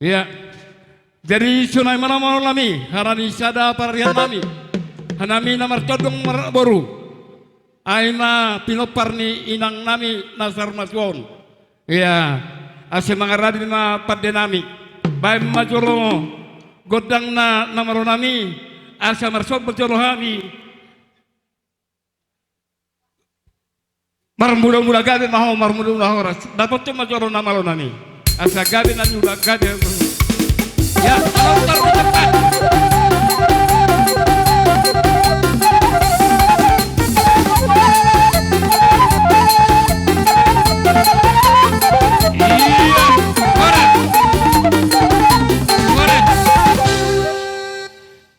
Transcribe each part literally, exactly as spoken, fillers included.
Ia. Jadi songon i ma na malo nami, harani sada pararian nami. Hanami na martondong marboru. Ai ma pinompar ni inang nami na saur matua on. Ia, asa mangaradi ma pande nami. Baen ma jolo gondang na, na malo nami, asa marsomba jolo hami. Marmula-mula gabe ma ho, marmula-mula horas. Dapothon ma jolo na malo nami. Asa gabe na niula gabe. Ia, tolong, tolong, cepat. Ia, horas. Horas.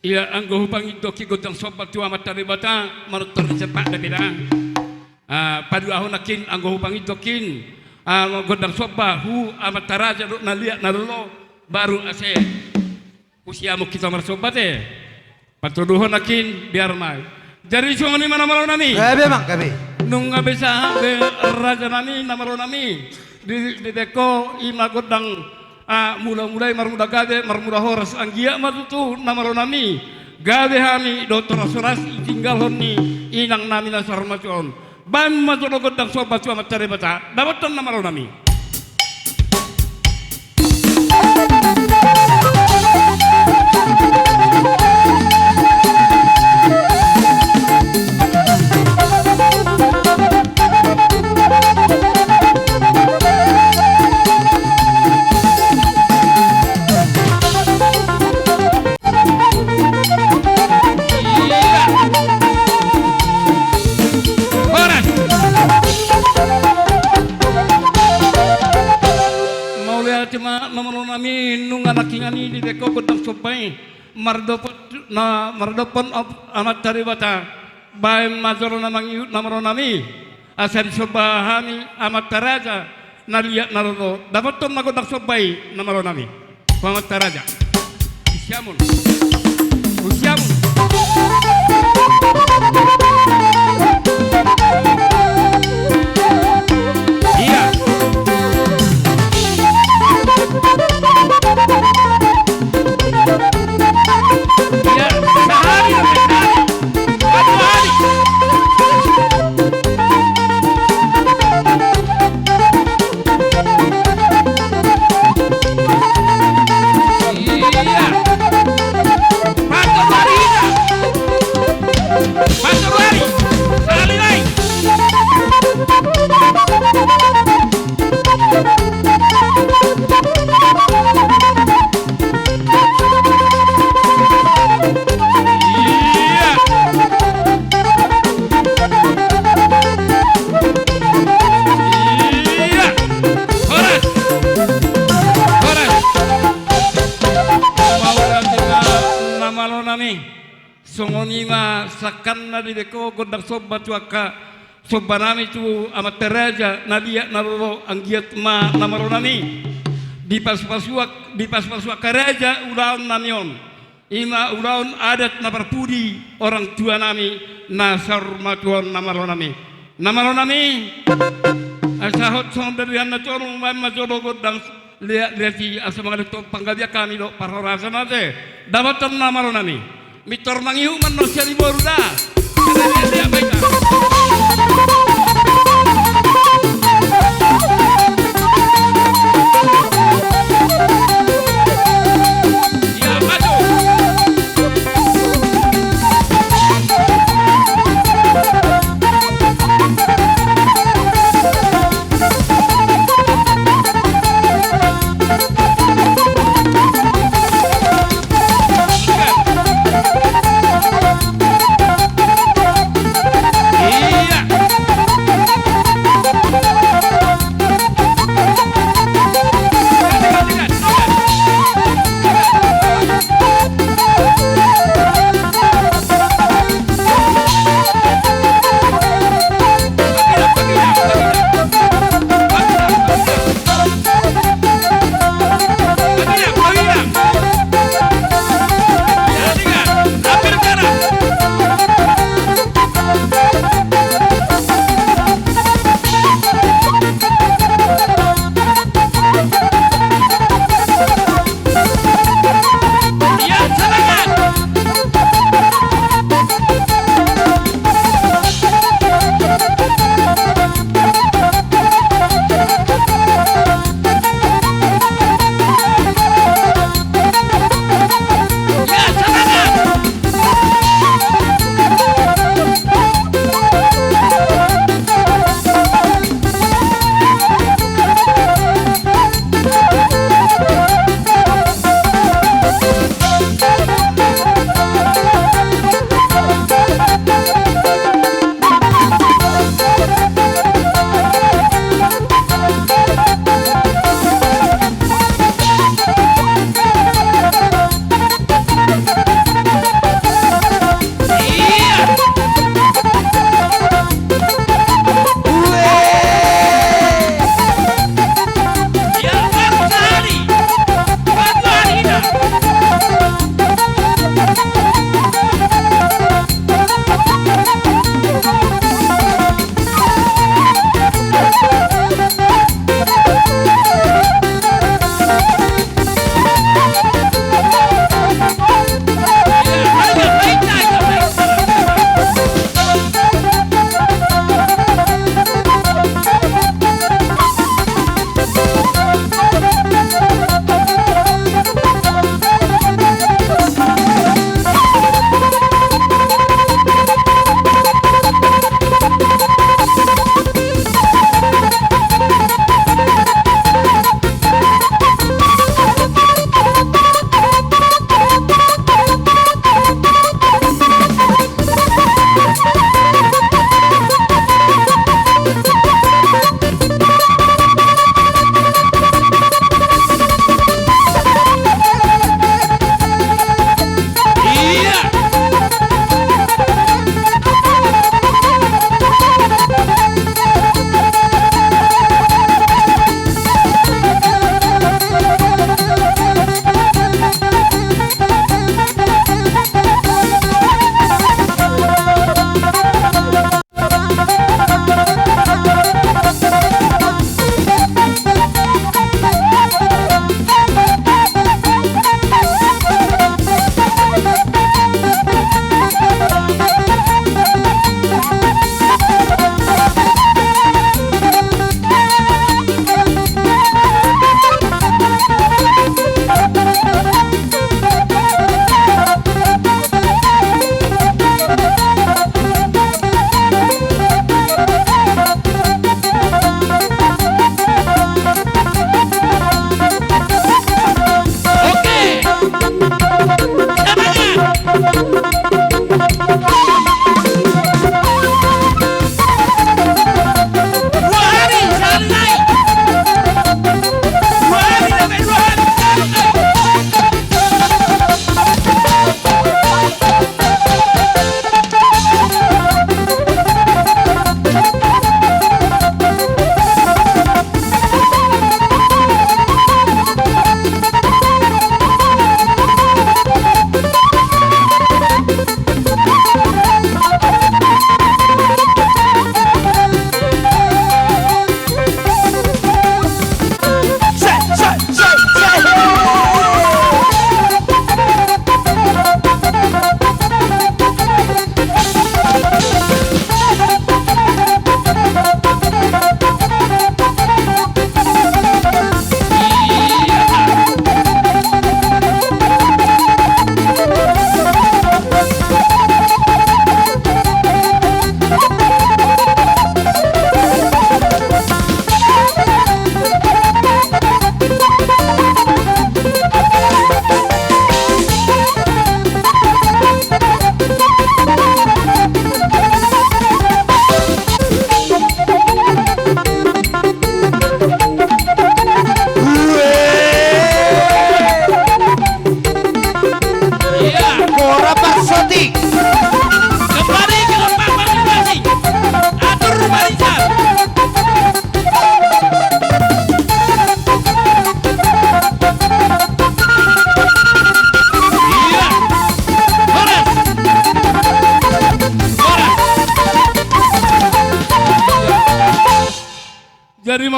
Ia, anggo hupangido nangkin gondang somba tu Amanta Debata, manortor ni sepak da beda. Ah, paduahon nangkin, anggo hupangido nangkin, ah, gondang somba tu Amanta Raja dohot na liat na lolo, baru asa husiamon hita marsomba te. Patoluhon nangkin, biar ma i. Jadi songon i ma na malo nami. Gabe, Amang, gabe. Nunga be sahat be raja nami, na malo nami. Di, dibaen ho i ma gondang, ah, mula-mula i marmula gabe, marmula horas, anggiat ma tutu na malo nami. Gabe hami dohot horas-horas ditinggalhon ni inang nami na saur matua on. Baen ma jolo gondang somba tu Amanta Debata. Dapothon na malo nami. Horas. Mauliate ma na malo nami, nunga nangkiningan i dibaen ho gondang somba i. Mardop-, na, mardophon Amanta Debata, baen ma jolo na mangihut na malo nami, asa disomba hami Amanta Raja na liat na lolo. Dapothon ma gondang somba i na malo nami. Tu Amanta Raja. Husiamon. Husiamon. Ia. Ia, sahali, sahali. Satu hali. Ia. Patok barina. Patok bari. Sahali lai. Ia. Ia. Horas. Horas. Mauliate ma na malo nami. Songon i ma sangkapna dibaen ho gondang somba tu angka somba nami tu Amanta Raja na liat na lolo, anggiat ma na malo nami. Dipasupasu, dipasupasu angka raja ulaon nami on. I ma ulaon adat na parpudi orang tua nami na saur matua on na malo nami. Na malo nami. Asa hot songon berlian na tolu, baen ma jolo gondang liat-liat i asa mangalehon panggabean hami dohot parhorasan ate. Dapothon na malo nami. Mintor mangihut ma annon sian i boru da. Liat-liat ma hita. Ia, maju.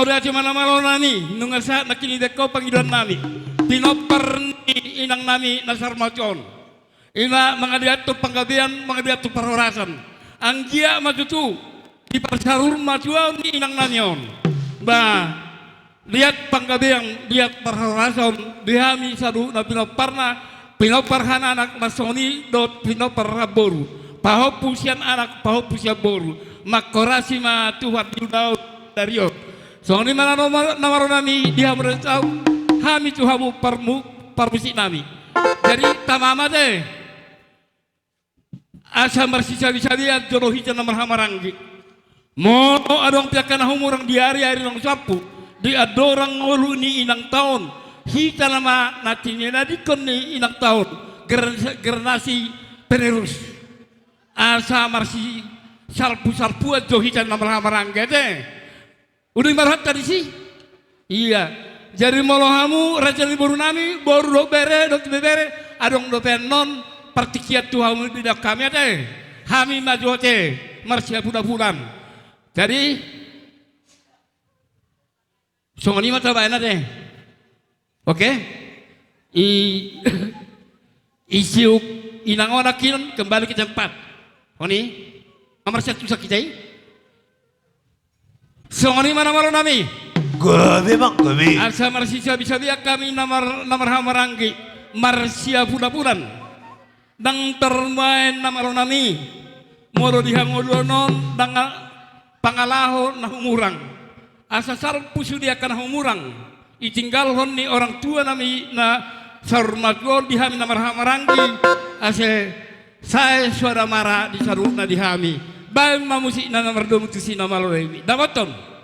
Mauliate ma na malo nami, nunga sahat nangkin dibahen ho pangidoan nami. Pinompar ni inang nami na saur matua on. Ima mangaliathon panggabean, mangaliathon parhorasan. Anggiat ma tutu di parsaur matuaon ni inang nami on. Ba, liat panggabean, liat parhorasan, di hami saluhutna pinomparna, pinompar hananak na songon i dohot pinompar namboru. Pahompu sian anak, pahompu sian boru. Manghorasi ma Tuhan di ulaon sadari on. Songon i ma na malo, na malo nami di hamu, hami tu hamu parmu-, parmusik nami. Jadi, tama ma te. Asa marsisabisabian jolo hita na marhahamaranggi. Molo adong pe angka na humurang di ariari naung salpu, di andorang ngolu ni inangta on, hita nama na tinadingkon ni inangta on, ger-, generasi penerus. Asa marsisalpusalpuan jo hita na marhahamaranggi ate. Uli ma rohanta disi. Ia. Jadi molo hamu raja ni boru nami, boru dohot bere, dohot ibebere, adong dope annon partingkian tu hamu, didok hami ate. Hami ma jo ate, marsiapulapulan. Jadi, songon i ma tabaen ate. Oke? I, isiuk inang on nangkin, kembali ke tempat. Songon i, marsiantusan hita i. Songon i ma na malo nami. Gabe, Bang, gabe. Asa marsisabisabian hami na mar-, na marhahamaranggi, marsiapulapulan. Ndang tarbaen na malo nami. Molo di hangoluan on ndang a-, pangalaho na humurang. Asa salpu sude angka na humurang. Itinggalhon ni orang tua nami na saur matua on di hami na marhahamaranggi, asa sae suara mara di saluhutna di hami. Baen ma musikna na mardomu tusi na malo nami. Dapothon.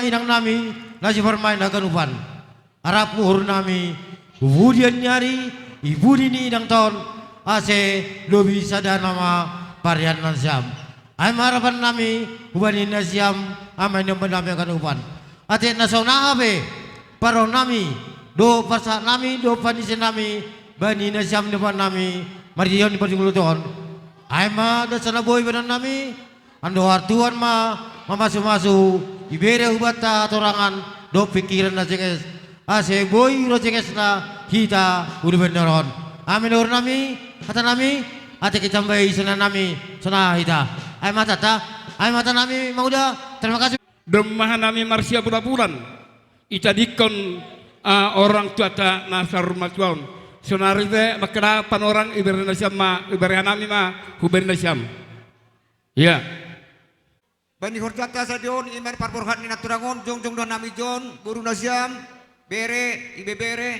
Inang nami na siparmaen haganupan. Arap uhur nami, di budi ni ari, di budi ni inang ta on, ase lobi sada nama parian nasiam. Ai ma harapan nami, hubani nasiam, amang inang nami haganupan. Ate na songon aha pe, parroha nami, dohot parsahat nami, dohot panise nami, bani nasiam ni amang nami, marhite ni parjolo on. Ai ma dasa na boi bahenon nami, andohar Tuhan ma, mamasumasu, ibere hubanta hatorangan, dohot pingkiran na jenges, ase boi ro jengesna, hita, uli bahenon. Amin uhur nami, hata nami, ate kita bahen ise nami, songon hita. Ai ma hata, ai ma hata nami, mauda, terima kasih. Domma hanami marsiapulapulan, itadingkon, ah, orang tuanta na saur matua on. Saonari pe, mangkada panorang ibere nasiam ma, ibere hanami ma, hubani nasiam. Ia. Bani horjanta sadihon, i ma parborhat ni na tung on, jongjong do hanami jon, boru nasiam, bere, ibebere,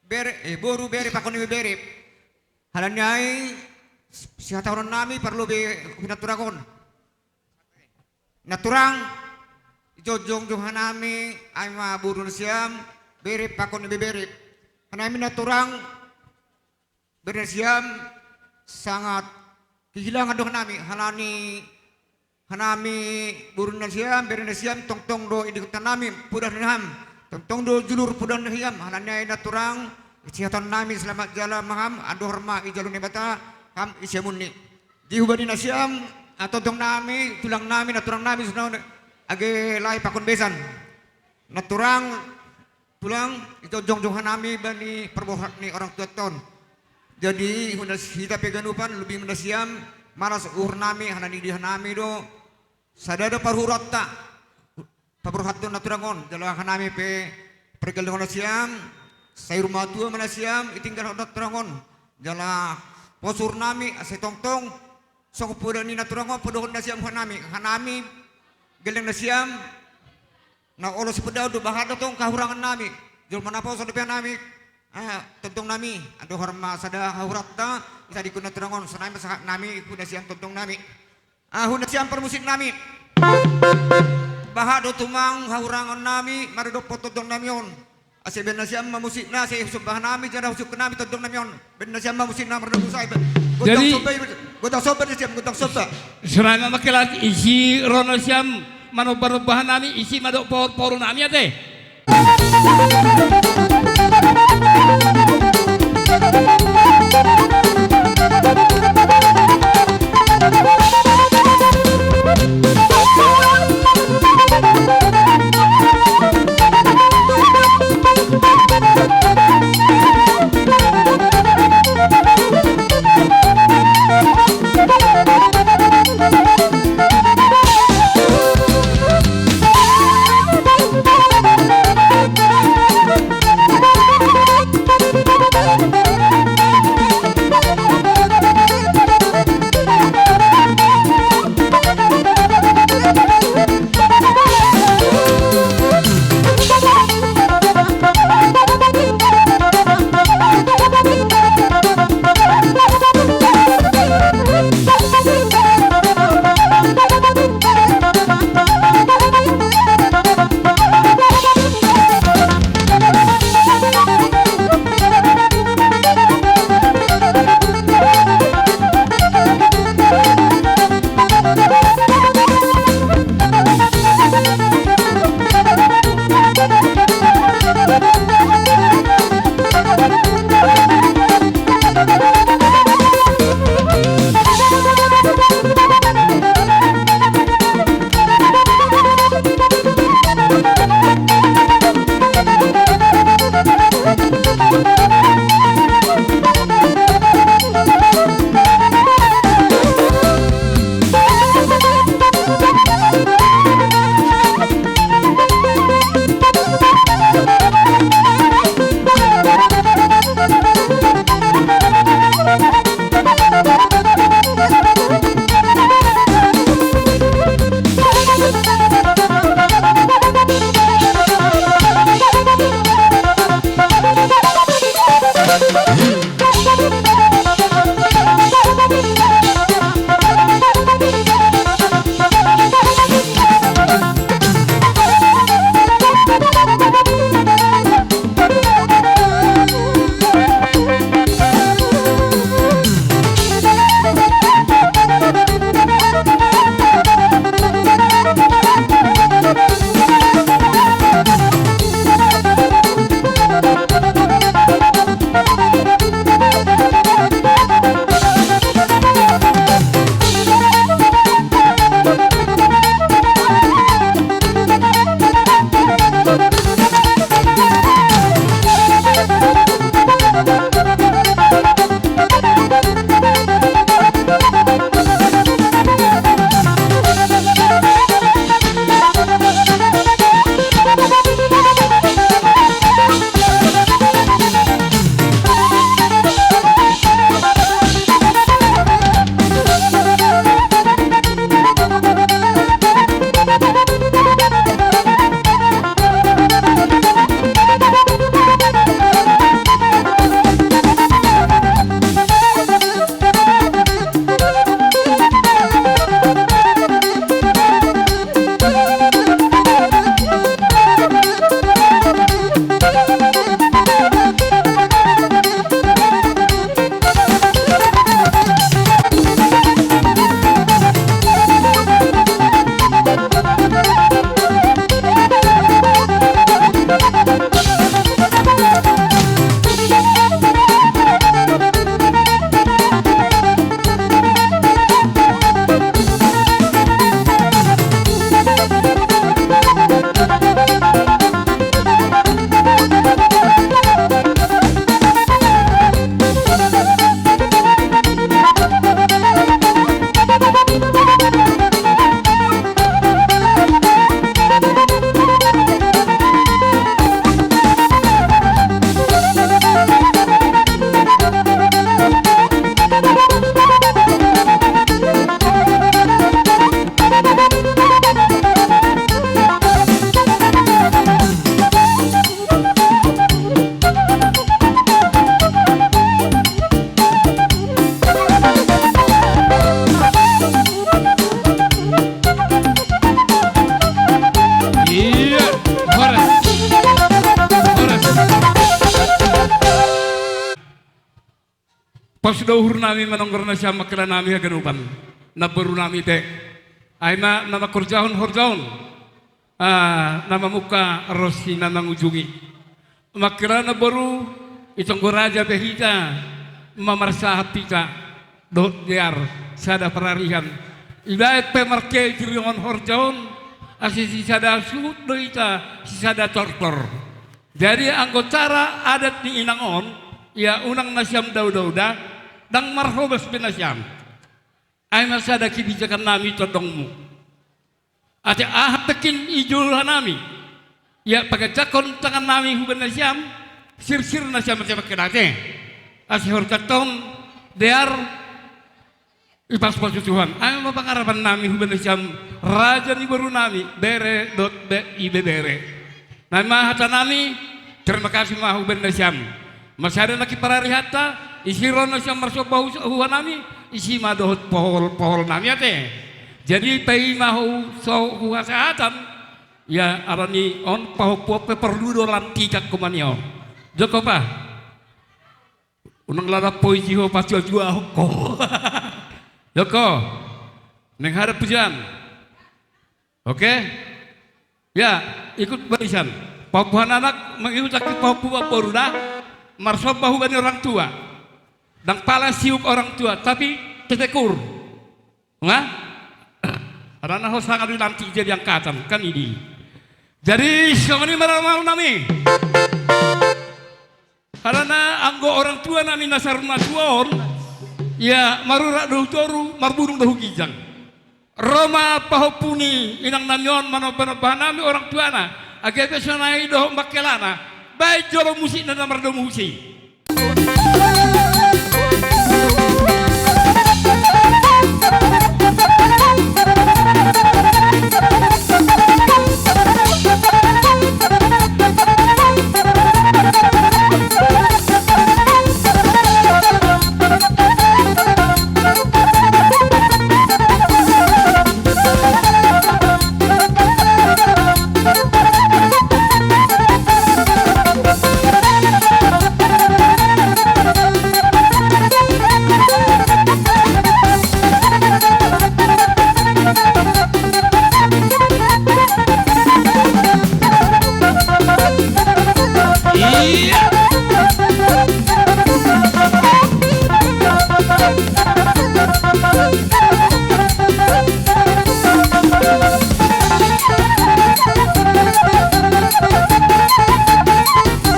bere, eh, boru, bere, pakon ibebere. Alani ai, sihatahononnami, parlobei na tung on. Na tung, jongjong do hanami, ai ma boru nasiam, bere, pakon ibebere. Hanami na tung, bere nasiam, sangat kehilangan do hanami, alani hanami boru nasiam, bere nasiam, tongtong do idihuthon nami, poda ni ham, tongtong do julur poda ni ham, alani ai na tung, sihatahononnami selamat jala ma ham, andohar ma dijalo Debata, ham, di siamun ni. Di hubani nasiam, ah, tongtong nami, tulang nami, na tung nami, songon on, age lae pakon besan. Na tung, tulang, jongjong do hanami bani parborhat ni orang tuanta on. Jadi, hita pe haganupan, lobi ma nasiam, malas uhur nami, alani di hanami do, sada do parhuranta, paborhathon na tung on, jala hanami pe pargellengkon nasiam, saur matua ma nasiam, ditinggalhon na tung on, jala pos uhur nami, ase tongtong, songon poda ni na tung on, podohon nasiam hanami, hanami, gelleng nasiam, na olo sipodaon do bahat do tong hahurangan nami. Jolma na poso dope hanami. Ah, tongtong nami. Andohar ma sada hahuranta. Itadingkon na tung on. Sonai ma sahat nami. Hu nasiam tongtong nami. Ah, hu nasiam parmusik nami. Bahat do tumang hahurangan nami. Maradophon tongtong nami on. Ase baen nasiam ma musikna. Ase husomba hanami. Jala husungkun nami tongtong nami on. Baen nasiam ma musikna mardongan sai. Gondang somba, gondang somba nasiam, gondang somba. Sonai ma mangkelas isi ro nasiam manombanomba hanami, isi ma dohot pohorpohor nami ate. Pos do uhurnami manonggar nasiam angkela nami haganupan, namboru nami te. Ai ma na mangkorjahon horja on, ah, na mamungka ronsi na mangujungi. Angkela namboru, i tonggo raja pe hita, mamarsahat hita dohot dear sada pararihan. Ibaen pe marhite siringon horja on, asa sisada suhut do hita, sisada tortor. Jadi anggo cara adat ni inang on, ia unang nasiam daudauda, ndang marhobas be nasiam. Ai ma sada kebijakan nami tondongmu. Ate aha pe tingki i jolo hanami, ia paganjangkon tangan nami hubaen nasiam, sirsir nasiam ate angkela ate. Asa horjanta on dear, dipaspos Tuhan. Ai ma pangarapan nami hubaen nasiam, raja ni boru nami, bere dohot be-, ibebere. Nai ma hata nami, terima kasih ma hubaen nasiam. Marsada nangkin pararihanta, ise ro nasiam marsomba hu-, hu hanami, ise ma dohot pohol, pohol nami ate. Jadi paima hu-, so-, hu hasahatan, ia alani on pahompu on pe porlu do lantik angkup ma ni on. Joko pa. Unang lada poji ho, patuatuahon ho. Joko. Naeng hata pujian. Oke? Ya, ikut barisan. Pahompu anak, mengikut aki pahompu boru da. Marsomba hubaen orang tua. Ndang pala siuk orang tua, tapi tetekur. Nga? Harana ho sanga do lantik jadi angkatan, kan idi. Jadi, songon i ma ramal nami. Harana anggo orang tua nami na saur matua on, ia marurat do hu toru, marbunung do hu ginjang. Ro ma pahompu ni inang nami on manombanomba hanami orang tuana, age pe sonai dohot mangkelana, baen jolo musikna na mardomu husi.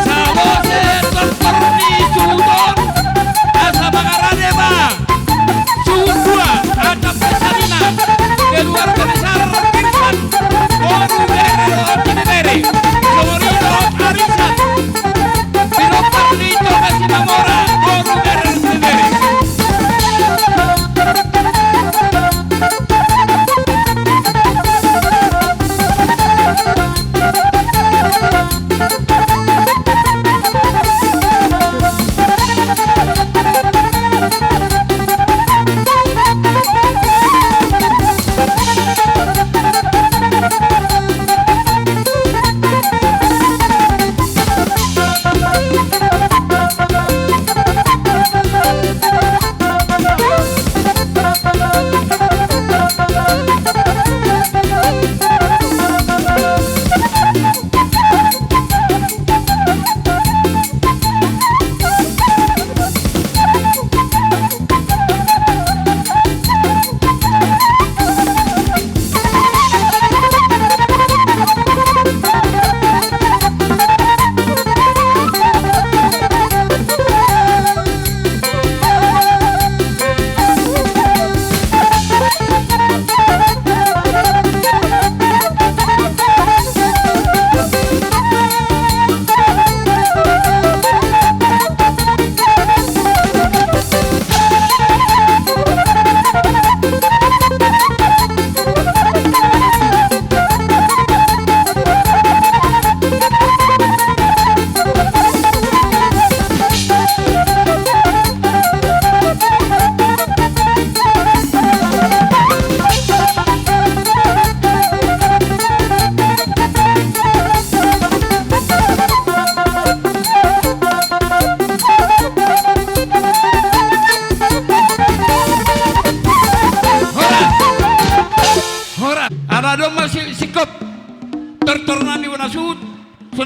Salose tortor ni suhut on, asa mangarade ma suhut dua, anak Pesalina, keluarga besar Kirsan, boru, bere dohot ibebere, songon i dohot arisan. Pinompar ni Toga Simamora, boru, bere dohot ibebere.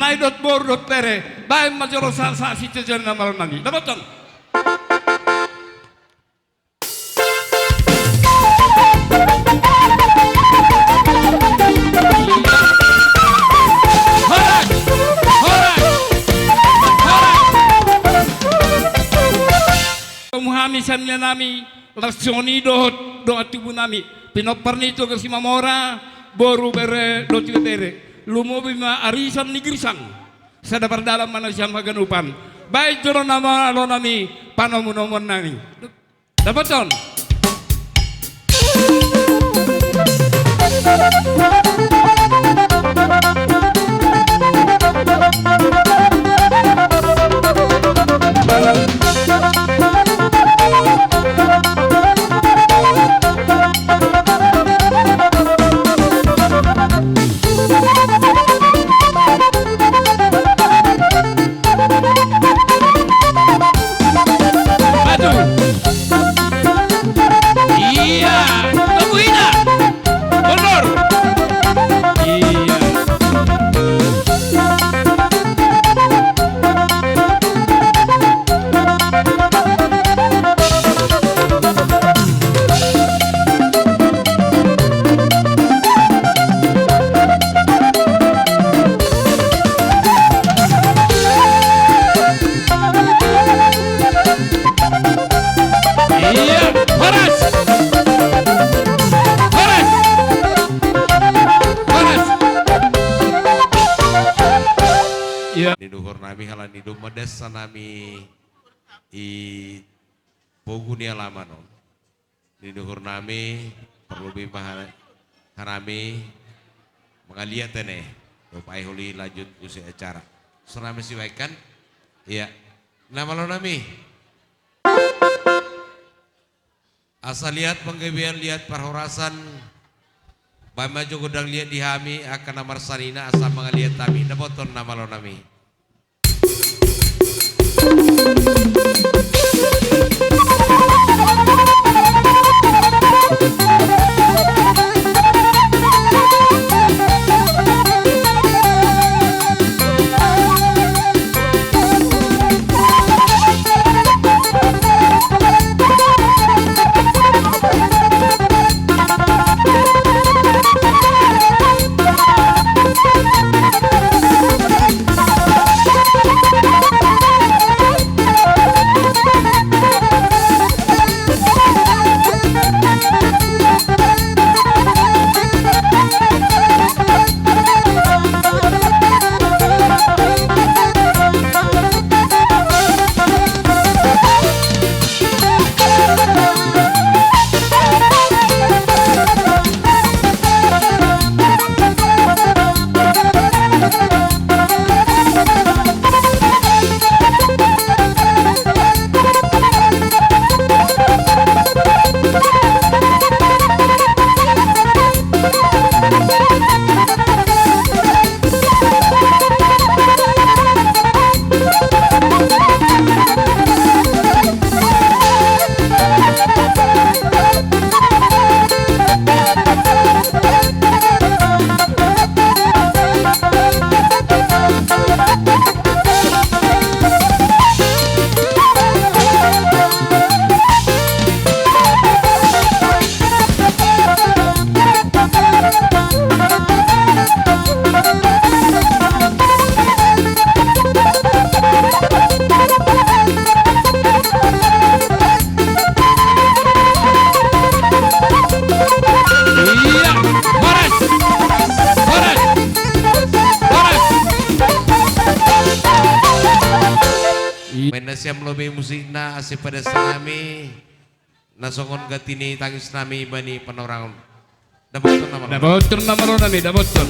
Ai dohot boru dohot bere, baen ma jolo sahat-sahat sitiotio na malo nami. Dapothon. Horas! Horas! Horas! Domu hami sian inanami, laos songon i dohot dongan tubu nami, pinompar ni Toga Simamora, boru, bere dohot ibebere. Lumobi ma arisan ni Girsang. Sada pardalan ma nasiam haganupan. Baen jolo na malo nami panomu-nomuan nami. Dapothon. Maju. Ia, tunggu ina. Mundur. Ia. Ia, horas! Horas! Horas! Ia. Di uhur nami, halani domma dasa nami i pogu ni alaman on. Di uhur nami, parlobei ma ha-, hanami mangaliat ene, dohot ai holi lanjut muse acara. Songon i ma sibaen kan? Ia. Na malo nami. Asa liat panggabean, liat parhorasan, baen ma jo gondang liat di hami angka na marsanina asa mangaliat hami. Dapothon na malo nami. Ia, horas! Horas! Horas! Ia. Baen nasiam lobei musikna asa padas hanami. Na songon ganti ni tangis nami bani panorang on. Dapothon na malo. Dapothon na malo nami, dapothon.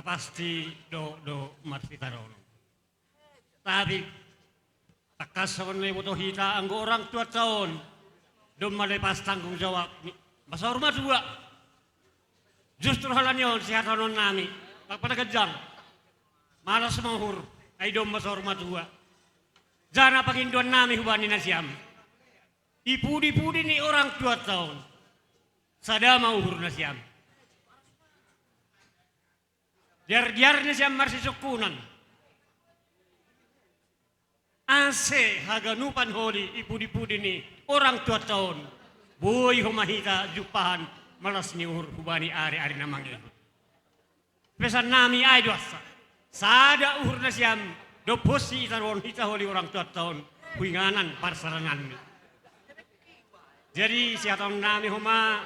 Pasti do, do marsitaronon. Tapi tangkas songon na diboto hita, anggo orang tuanta on domma lepas tanggung jawab ni, ma saur matua. Justru halani on sihatanonnami, Amang Panaganjang, malas ma uhur, ai domma saur matua. Jala pangindoannami hubani nasiam, di pudipudi ni orang tuanta on, sada ma uhur nasiam. Deardear nasiam marsisungkunan, ase haganupan holi di pudipudi ni orang tuanta on, boi homa hita jumpahan malas ni uhur hubani ariari na mangihut. Pesannami ai do asa, sada uhur nasiam, dob hot sitaronon hita holi orang tuanta on, tu inganan parsaranganmi. Jadi sihatanonnami homa,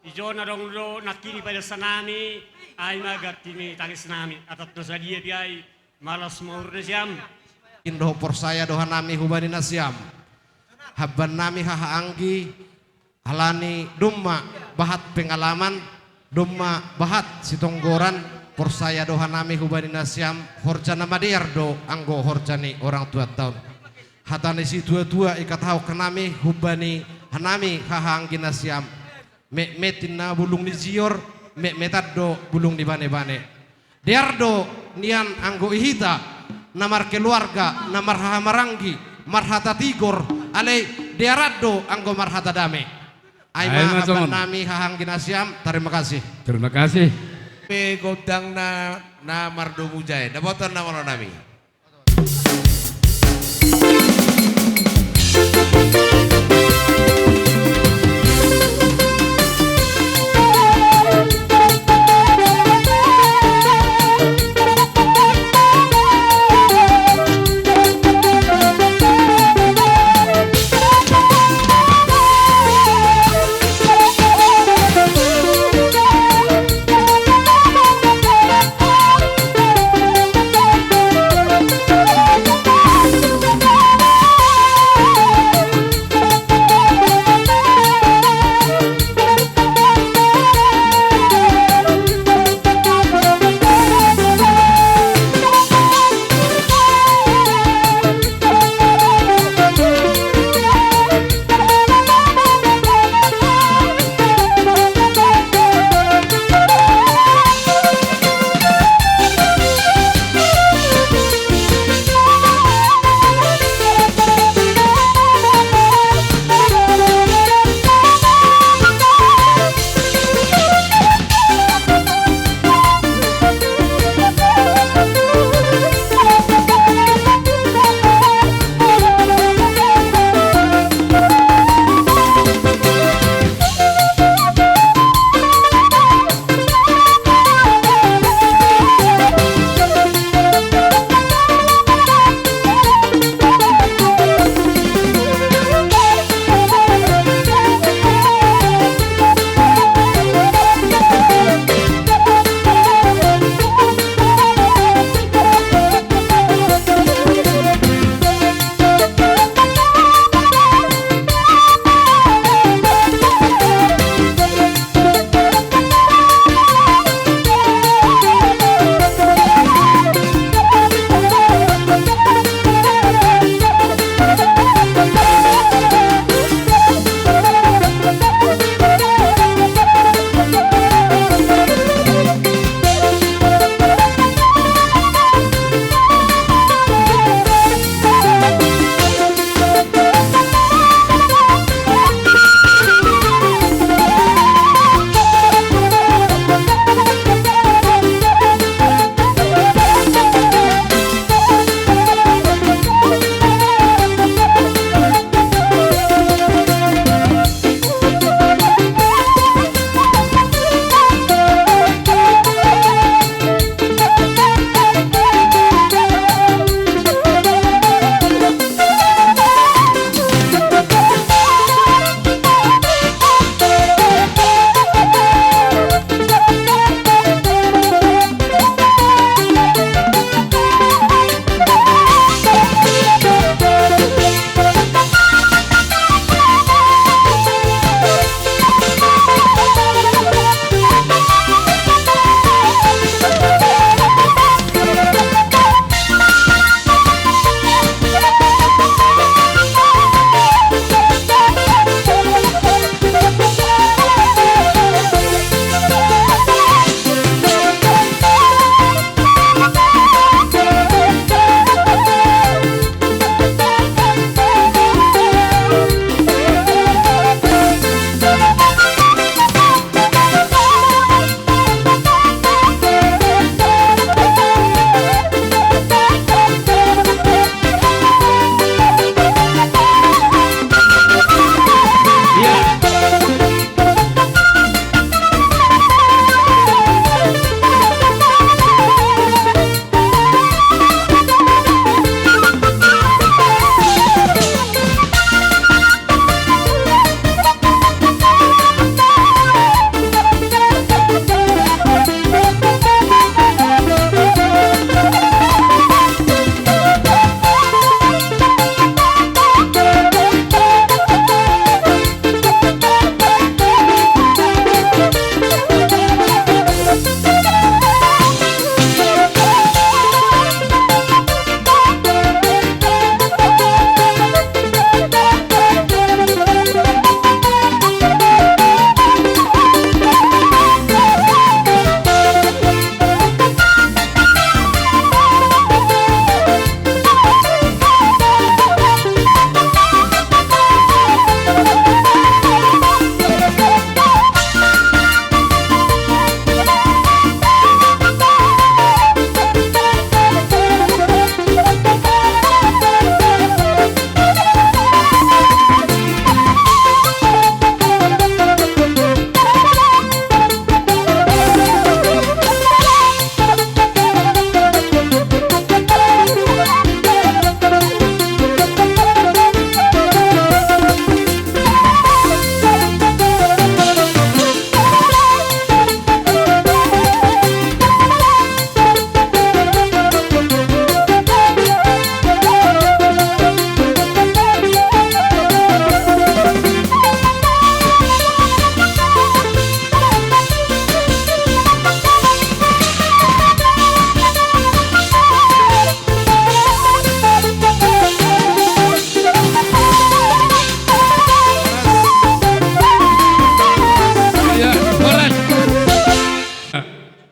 di jolo na adong do nangkin i padansanami, ai ma ganti ni tangisnami, adat na sadia pe ai, malas ma uhur nasiam. Indo porsaya do hanami hubani nasiam, hambannami hahaanggi, halani domma bahat pengalaman, domma bahat sitonggoran, porsaya do hanami hubani nasiam, horja na madear do anggo horja ni orang tuanta on. Hata ni situatua i hatahon hanami hubani hanami hahaanggi nasiam, metmet ninna bulung ni jior, metmetan do bulung ni banebane. Dear do nian anggo di hita na markeluarga, na marhahamaranggi, marhata tigor, alai dearan do anggo marhata dame. Ai ma hambannami hahaanggi nasiam, tarima kasih. Tarima kasih. Pe gondangna na mardomu jae, dapotan na molo nami.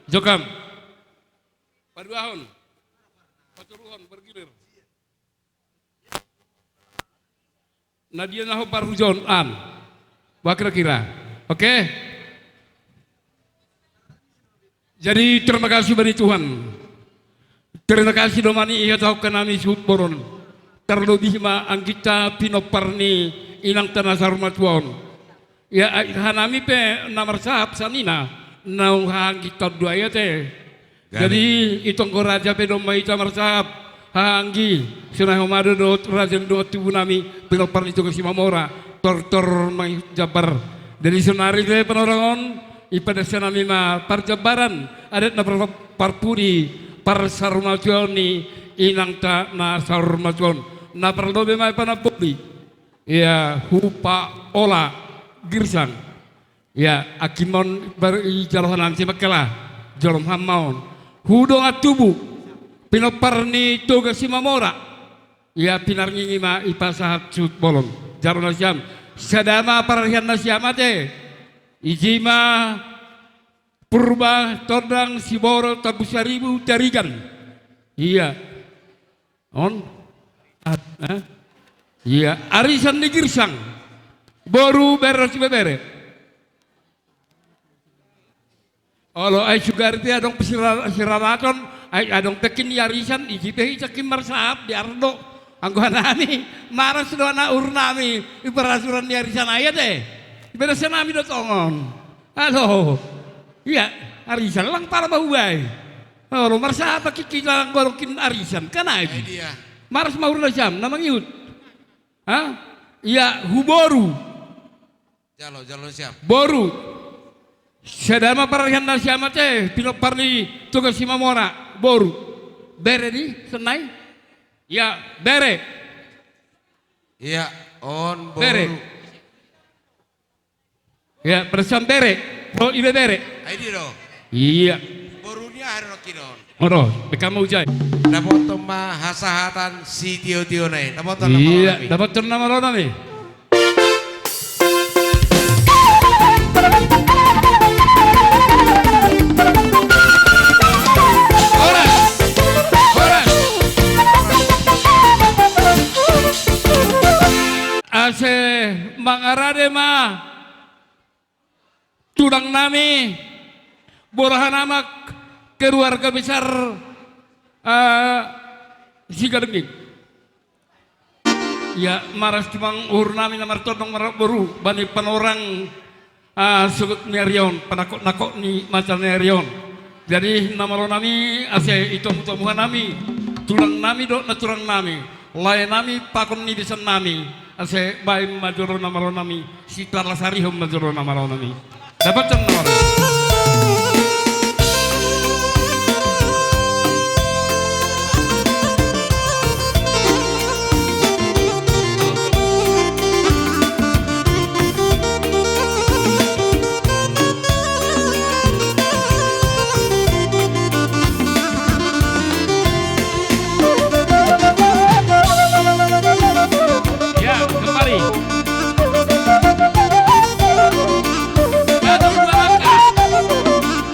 Jokam. Paduahon. Patoruhon, bergilir. Na dia na ho parujouon an. Bah kira-kira. Oke. Jadi terima kasih bani Tuhan. Terima kasih do ma nian i hatahon hanami suhut bolon. Tarlobi ma angginta pinompar ni inangta na saur matua on. Ia hanami pe na marsahap sanina naung hahaangginta on do i ate. Jadi itonggo raja pe domma hita marsahap. Hahaanggi, sonai homa do dohot raja ni dongan tubu nami pinompar ni Toga Simamora, tortor mangihut jambar. Jadi sonari pe panorang on, ipadasa nami ma parjambaran adat na par-, parpudi parsaurmatuaon ni inangta na saurmatuaon. Na parlobi ma i panamboli. Ia hupaola girsang. Ia angkimon bar i jalo hanami si mangkela. Jolom hamaon. Hu dongan tubu. Pinompar ni Toga Simamora. Ia pinarnginggi ma i pasahat suhut bolon. Jalo nasiam. Sada ma pararian nasiam ate. Ijima Purba Tondang Siboro Tambu Saribu Tarigan. Ia. On. Ad-, eh? Ia, arisan ni girsang. Boru, bere, ibebere. Olo, ai sugari pe adong pe sira-, siraraton, ai adong pe angka ni arisan, ijima pe hita angka marsahap, biar do. Anggo hanami, maras do anak uhur nami, i parasuran ni arisan ai ate. Ipadasa nami do tongon. Alo. Ia, arisan lang pala ma hubaen. Olo, marsahap angka hita anggo adong angka arisan, kan ai. Ai dia. Maras ma uhur nasiam, na mangihut. Ha? Ia, hu boru. Jalo, jalo nasiam. Boru. Sada ma pararian nasiam ate, pinompar ni Toga Simamora, boru. Bere di, sonai. Ia, bere. Ia, on boru. Bere. Ia, pasahat bere. Ro ibebere. Ai dia do. Ia. Boru ni aha do nangkin on. Olo, B K ma ujai. Dapoton ma hasahatan sitio-tiona i. Dapoton nama. Ia, dapoton nama ro nami. Horas. Horas. Ase mangarade ma tulang nami, boru hanami, keluarga besar, eh, Sigalengging. Ia, maras tumang uhur nami na martondong marboru, bani panorang, eh, sogot ni ari on, panakok-nakok ni masa ni ari on. Jadi, na malo nami, ase itomu-tomu hanami, tulang nami dohot na tulang nami. Lae nami pakon ni besan nami, ase baen ma jolo na malo nami, sitalasarihon ma jolo na malo nami. Dapoton na malo. Ya, kembali. Maju dua langkah.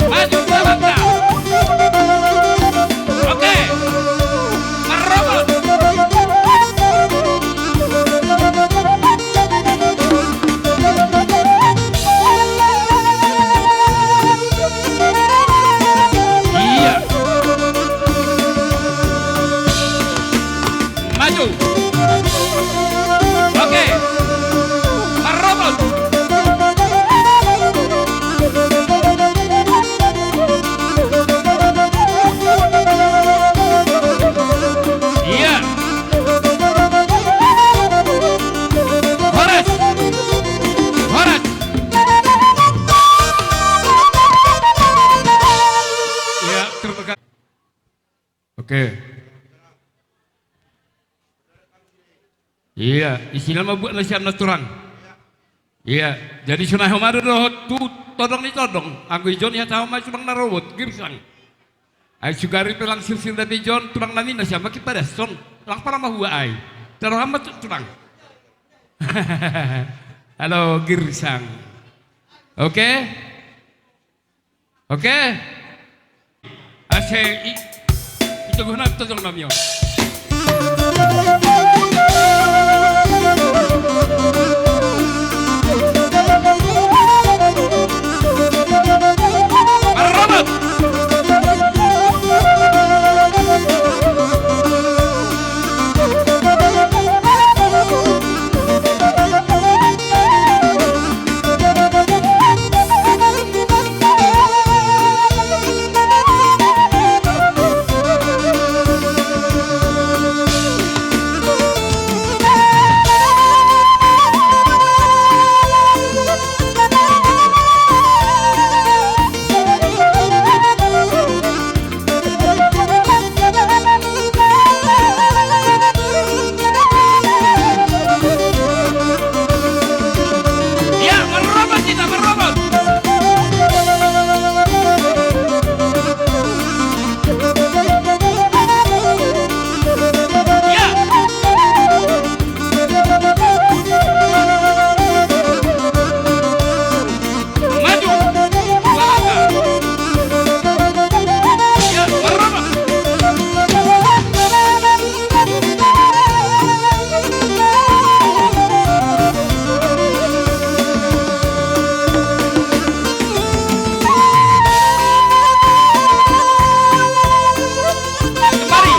Maju dua langkah. Oke. Marrobot. Iya. Maju. Oke. Marrobot. Iya. Horas. Horas. Iya, terima kasih. Oke. Iya, isina ma buat nasiam na turang. Iya, jadi sonai homa do dohot tu tondong ni tondong. Anggo ijon i hatahon ma i tulang na robot, girsang. Ai sugari pe lang sirsir dapot ijon, tulang nami nasiam ma hupadason. Lang pala ma hua ai. Taruhan ma tu tulang. Halo, girsang. Oke? Oke? Asa i, itoguhon nami tonang nami on. Marrobot! Ya, marrobot hita, marrobot. Ya. Maju. Dua langkah. Ya, marrobot. Kembali.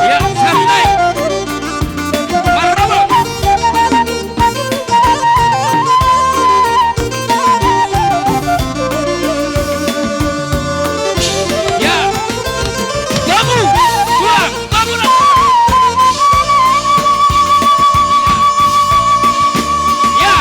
Ya, satu naik. Marrobot. Ya. Tobu. Pulang. Tobu lah. Ya.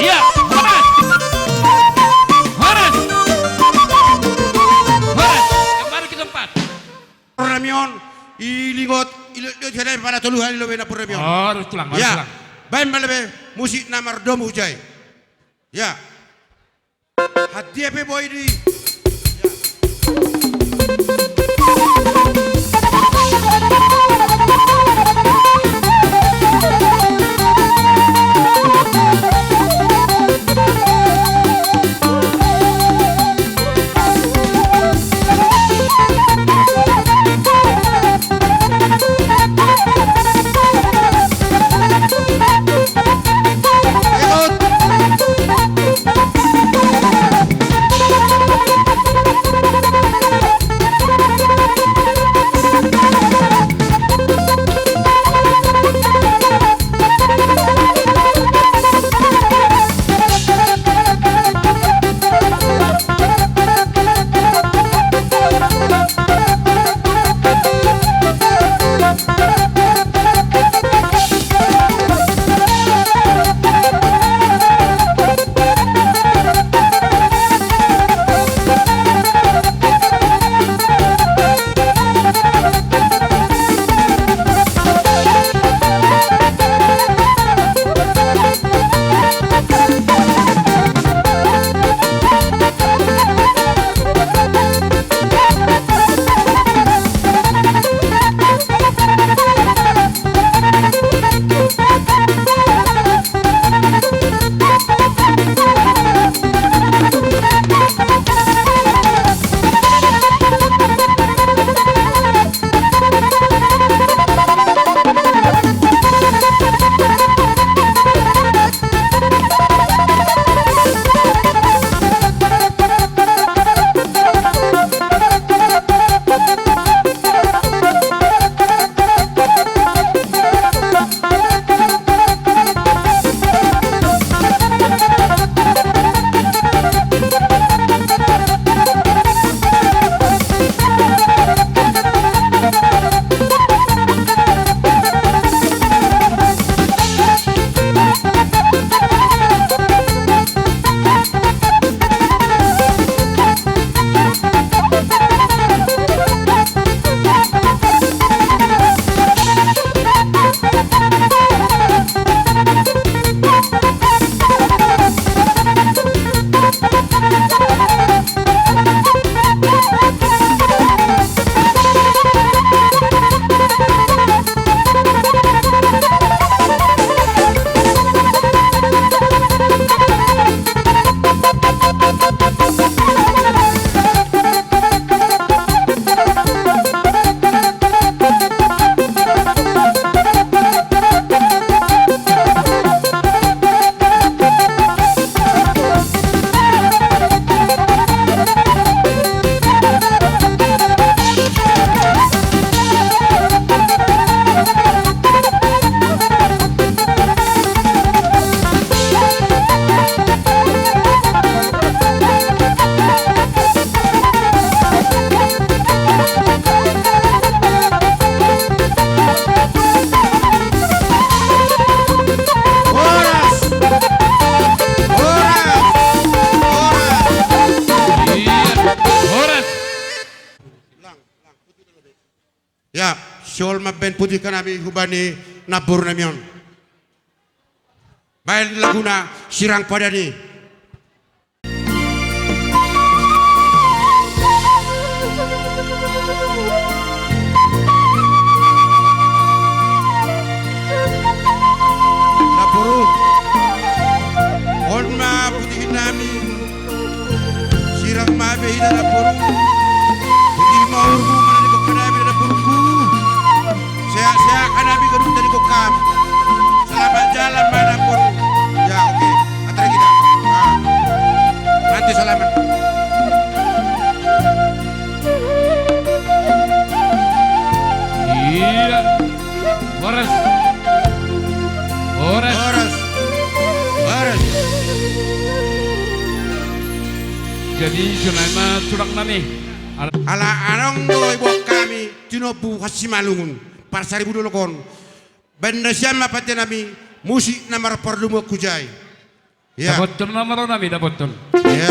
Iya, horas. Horas. Horas. Kembali ke tempat. Poramion, i lingot, i lo-, lo-, pada tolu hali lobena poramion. Oh, harus tulang, harus tulang. Ya. Baen ma labe musik na mardomu jai. Ya. Hatipe boi di. Sihol ma baen putihkon hami hubani namboru nami on. Baen laguna Sirang Padani. Namboru, on ma putihon nami. Sirang ma be hita namboru. Putih ma uhurmu, manang di gokham nami namboru. Sehat-sehat hami ganup di gokham. Selamat jalan ma namboru. Ya, oke. Antar kita. Ah. Nanti salaman. Iya. Horas. Horas. Horas. Horas. Jadi songon i ma tulang nami. Ala adong do diboan hami tinompu hasimalungun parsaribu dolok on. Baen na sian ma pate nami musik na marparlungun hujai. Iya. Dapothon ma ro nami, dapothon. Iya.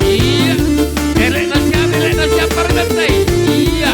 Iya. Elek na siap, elek na siap, pargantai. Iya.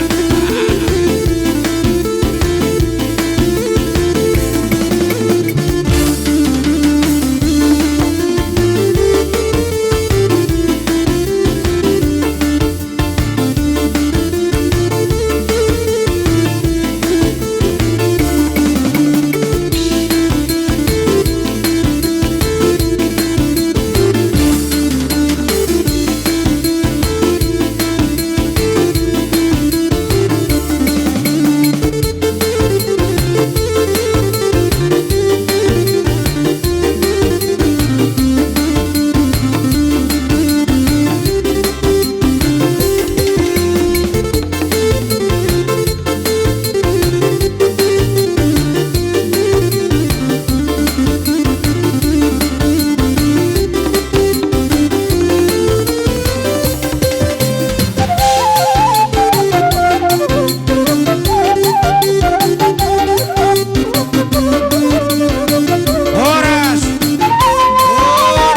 Horas! Horas!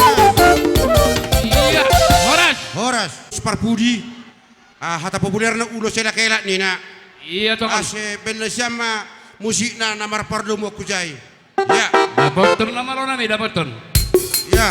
Iya, horas! Horas! Parpudi. Ah, hata populerna ulos elak-elak ninna. Ia, tongon. Asa baen nasiam ma musikna na marpardomuan hujai. Ia. Dapothon ma, ro nami, dapothon. Ia.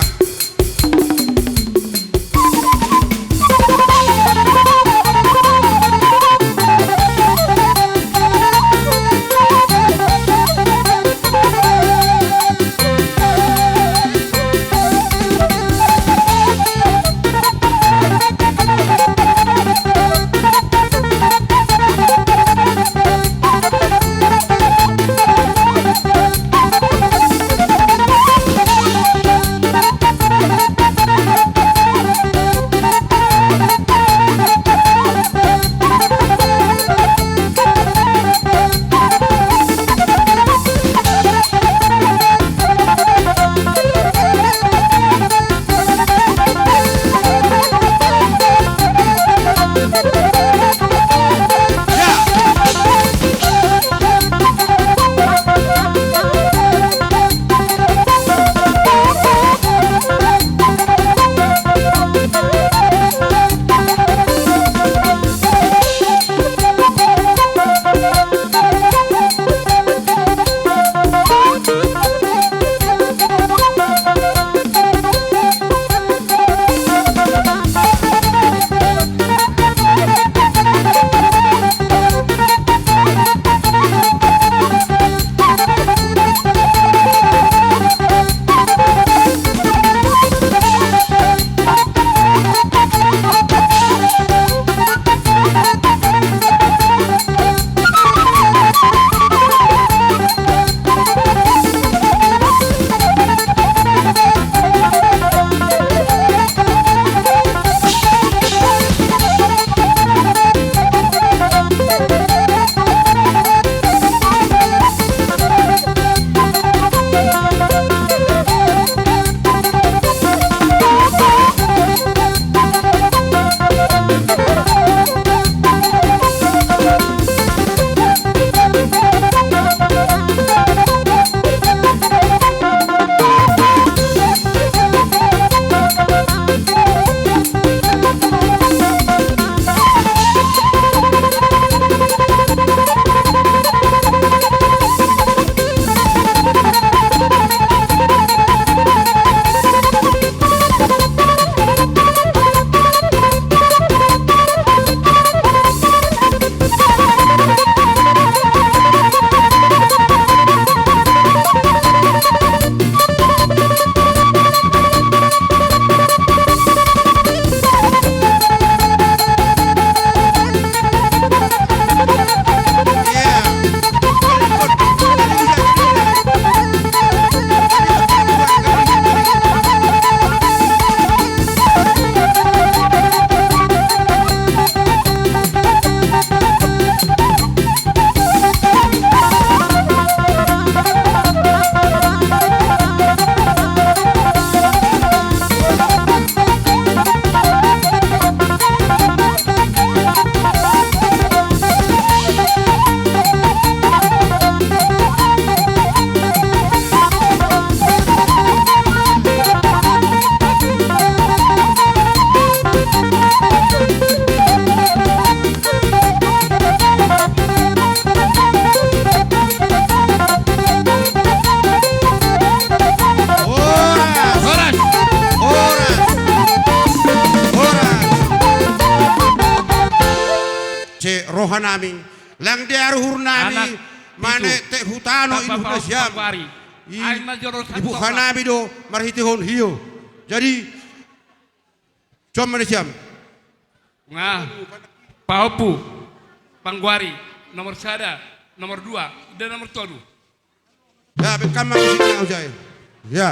Horas! Horas! Horas! Horas! Asa roha nami, nang di ari uhur nami, anak mane pitu. Tek hutano. Bapak ibu nasiam. Pangguari. I, ain ma jolo ibu santabi. Hanami do marhitehon hiyo. Jadi, Cuma ni siam. Nga, pahompu, pangguari, nomor sada, nomor dua, dan nomor tolu. Ya, bekam ma musikna, Ujai. Ya.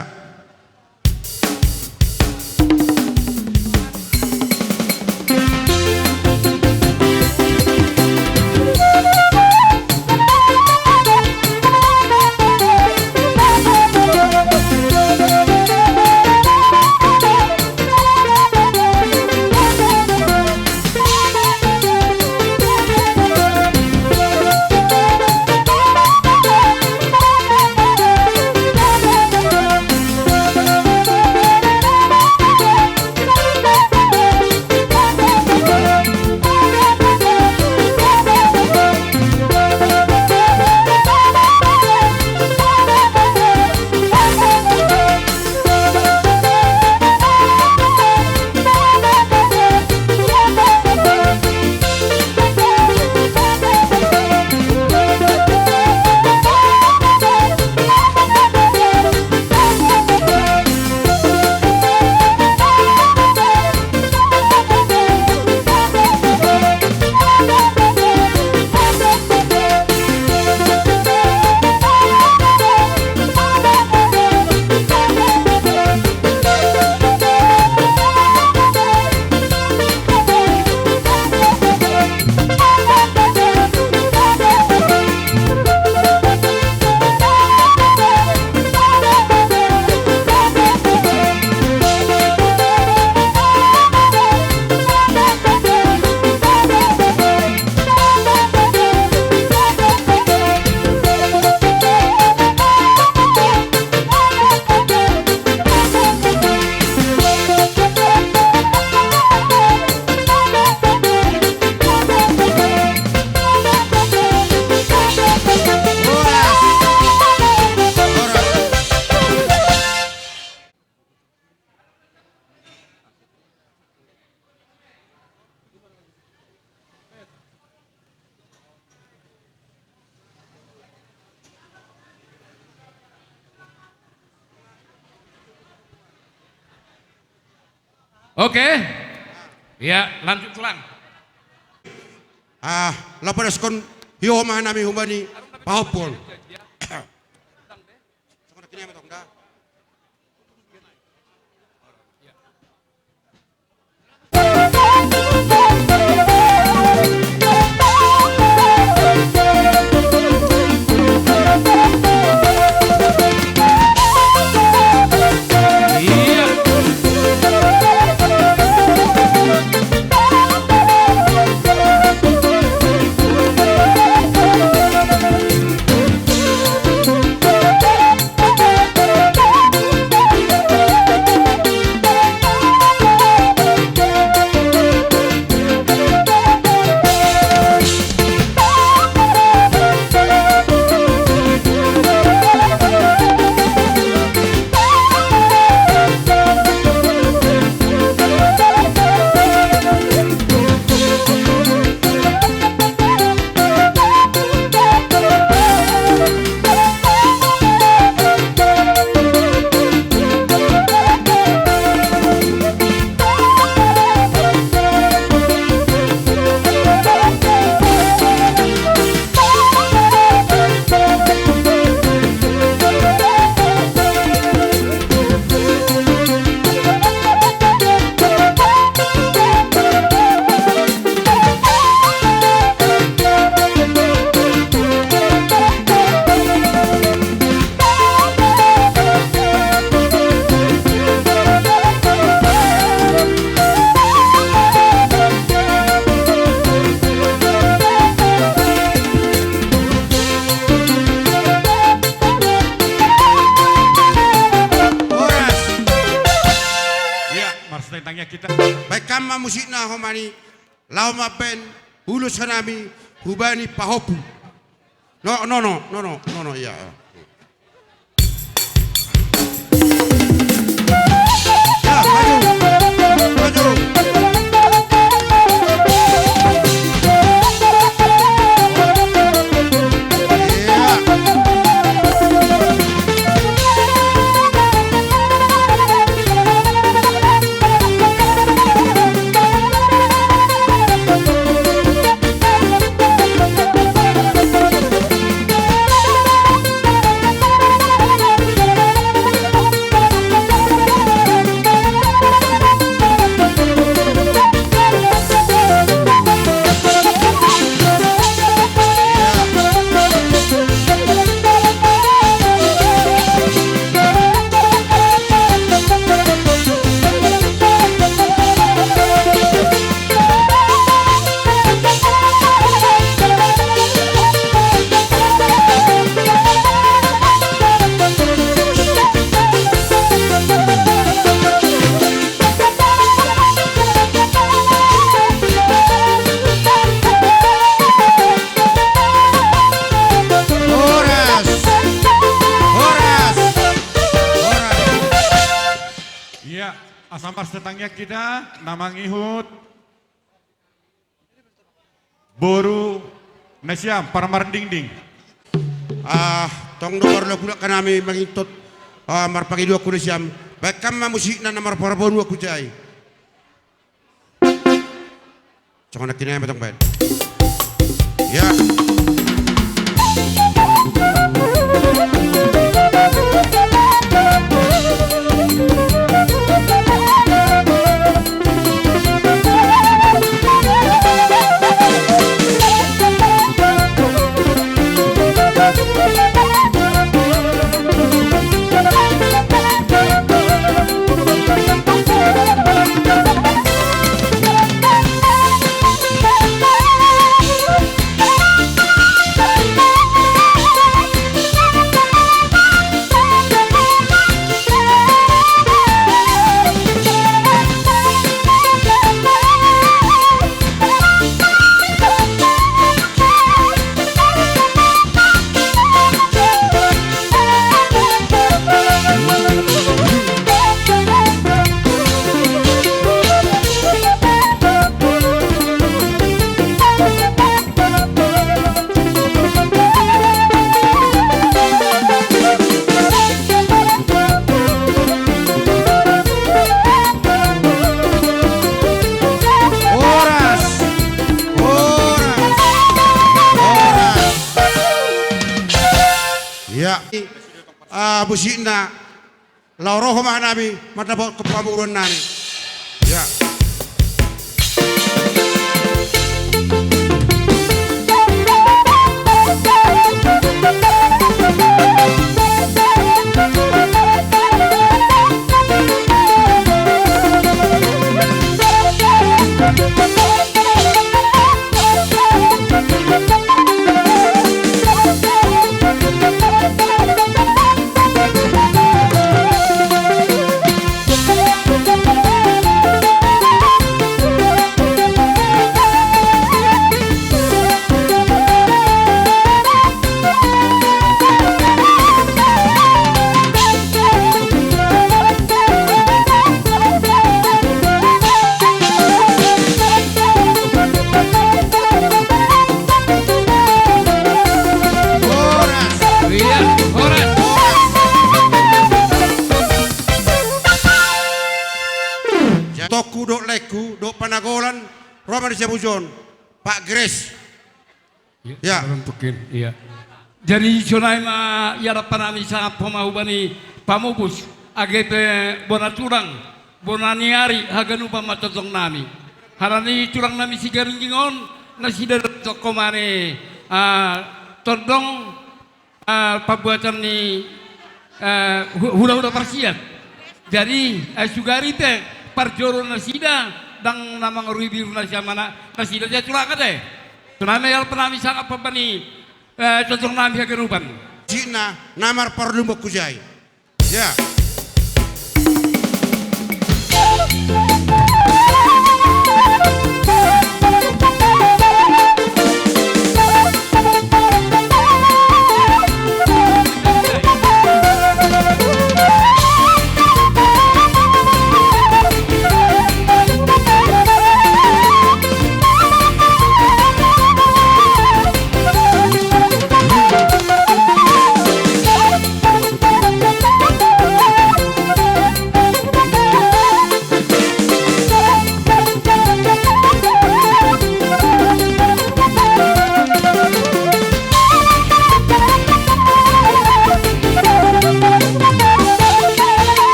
Oke. Ya, lanjut pulang. Ah, laho pasahathon hioho ma hami hubani pahompu on. Horas. Ia, marsitangiang hita. Baen hamu ma musikna, homa ni. Laho ma baen ulos hanami hubani pahompu. No, no, no, no, no, no, no, ia. Ia, maju, maju. Ia. Horas. Horas. Horas. Ia, asa marsitangiang hita, na mangihut boru nasiam, parmardingding. Ah, tong do marlak-ulak hanami mangihuthon, ah, marpangidoan tu nasiam. Baen hamu ma musikna na marparboruon tu jai. Songon na kini ma tong baen. Ia. Abu sitna, laho ro ma hanami mandapothon pamoruon nami. Ya. Horas. Iya, horas. Tongku dohot laengku dohot panagolan, ro ma di siapujon, Pak Grace. Iya, ya. Iya. Jadi sonai ma ia dohot hanami sangap ma hubani pamupus, age pe bona tulang, bona ni ari, haganupan ma tongtong nami. Harani tulang nami Sigaringging on, nasida do tongko mane, ah, tondong, ah, pambuatan ni, eh, hu-, hula-hula parsiat. Jadi, eh, sugari te, parjolo nasida, ndang na mangarui biru nasida mana, nasida te tulang ate. Sonai ma ia dohot hanami sangap hubani, eh, tongtong nami haganupan. Sitna, na marparlumon hujai. Ya.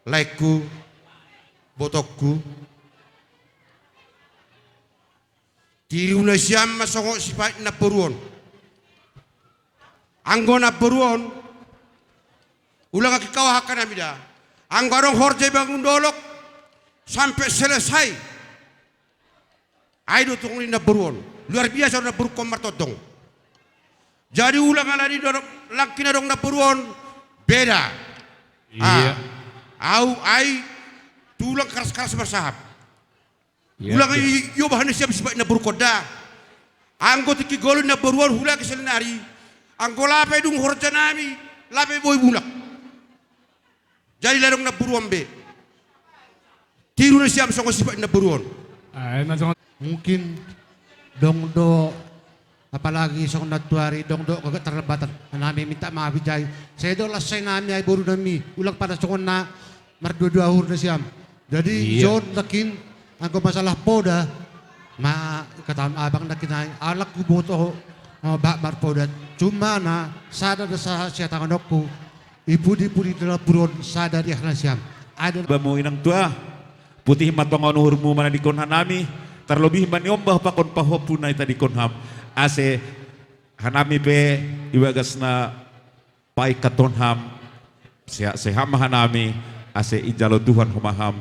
Laengku, botongku, tiru nasiam ma songon sipaik namboru on. Anggo namboru on, ulang angka hahangka nami da. Anggo adong horja i bangun dolok sampe selesai, ai do tong ni namboru on. Luar biasa do namborungkon martondong. Jadi ulang ala ni do langkin adong namboru on, beda. Iya. Ah, au ai tulang karas-karas marsahap. Iya, ulang iya. I-, iobahan nasiam sipaik namborungkon da. Anggo tingki goloi namboru on, huhut asa saonari. Anggo lape dung horja nami, lape boi mulak. Jadi ndang adong namboru on be. Tiru nasiam songon sipaik namboru on. Ah, emang songon. Mungkin dong do, apalagi songon nantuari dong do gagat terlambatan. Nami minta maaf hujai. Sai do las sai nami ai boru nami. Ulang pada songon na mardua-dua uhur nasiam. Jadi, iya. Jon nangkin, anggo masalah poda, ma, kata abang nangkin ai, alak huboto, oh, bah marpoda. Cuma na, sada do sa-, sihatangonku, i pudi-pudi do namboru on, sada di aha nasiam. Ada. Bamu inang tua, putih ma tonga ni uhurmu manadingkon hanami, tarlobi ma niombah pakon pahompu na itadingkon ham. Ase hanami pe, i bagas na paingkathon ham, sehat-sehat ma hanami, ase ijalo Tuhan homa ham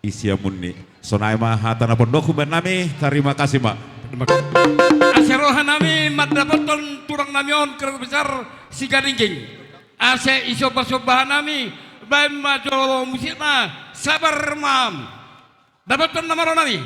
i siamunni. Sonai ma hata na pondok hubannami, tarima kasih ma. Ase ro hanami mandapothon tulang nami on, keluarga besar Sigaringging. Ase isomba-somba hanami, baen ma jolo musikna, sabar ma. Dapothon nama ro nami.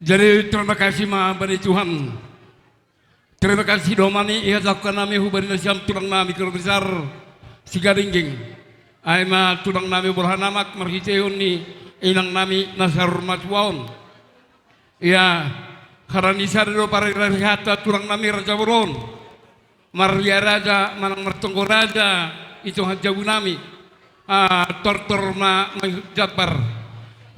Jadi terima kasih ma bani Tuhan. Terima kasih do ma nian i hatahon nami hubani nasiam tulang nami keluarga besar Sigalingging. Ai ma tulang nami Borhanamak marhitehon ni inang nami na saur matua on. Ia, harani sada do parirairaianta tulang nami Raja Bolon. Marria raja manang martonggo raja i tonga jabu nami. Ah, tortor ma, ma jambar.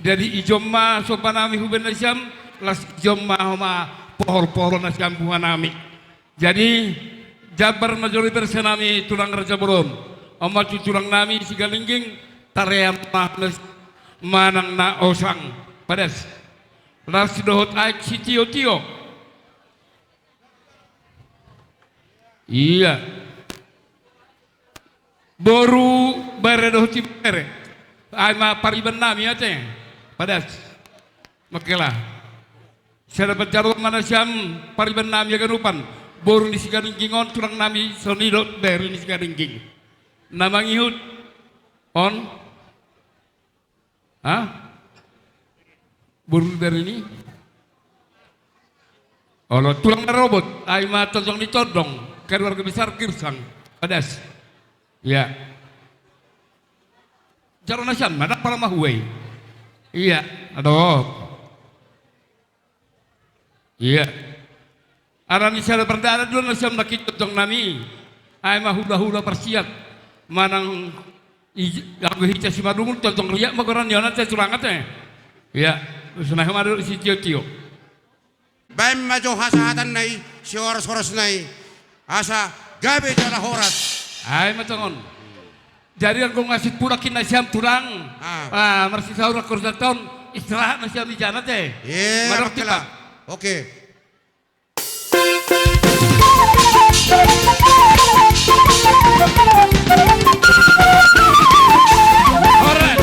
Jadi ijon ma somba nami hubani nasiam, las ijon ma homa pohol-pohol nasiam buha nami. Jadi jambar ma jolo bersa nami tulang Raja Bolon. On ma tu tulang nami Sigalingging, tarean ma manang na osang. Padas. Las dohot aek sitio-tio. Ia. Boru bere dohot ibebere. Ai ma pariban nami ate. Padas. Makela. Sada panjarouon ma nasiam pariban nami haganupan. Boru ni Sigalingging on tulang nami songon i dohot bere ni Sigalingging. Na mangihut on. Ha? Boru bere ni? Olo, tulang na robot, ai ma tondong ni tondong, keluarga besar Girsang, Padas. Ia. Jaro nasiam ma, ndang pala mahua i. Ia, adong. Ia. Harani sada pardalanan do nasiam nangkin tondong nami. Ai ma hula-hula parsiat. Manang i-, anggo hita Simalungun tondong riak ma goarna on ate tulang ate. Ia. Sonai homa dohot sitio-tio. Baen ma jo hasahatan na i, sihoras-horas na i. Asa gabe jala horas. Ai ma tongon. Jadi anggo nga sipulak i nasiam tulang, ah, marsisaur angkorjanta on, istirahat nasiam di jana te. Madok tipa. Oke. Horas.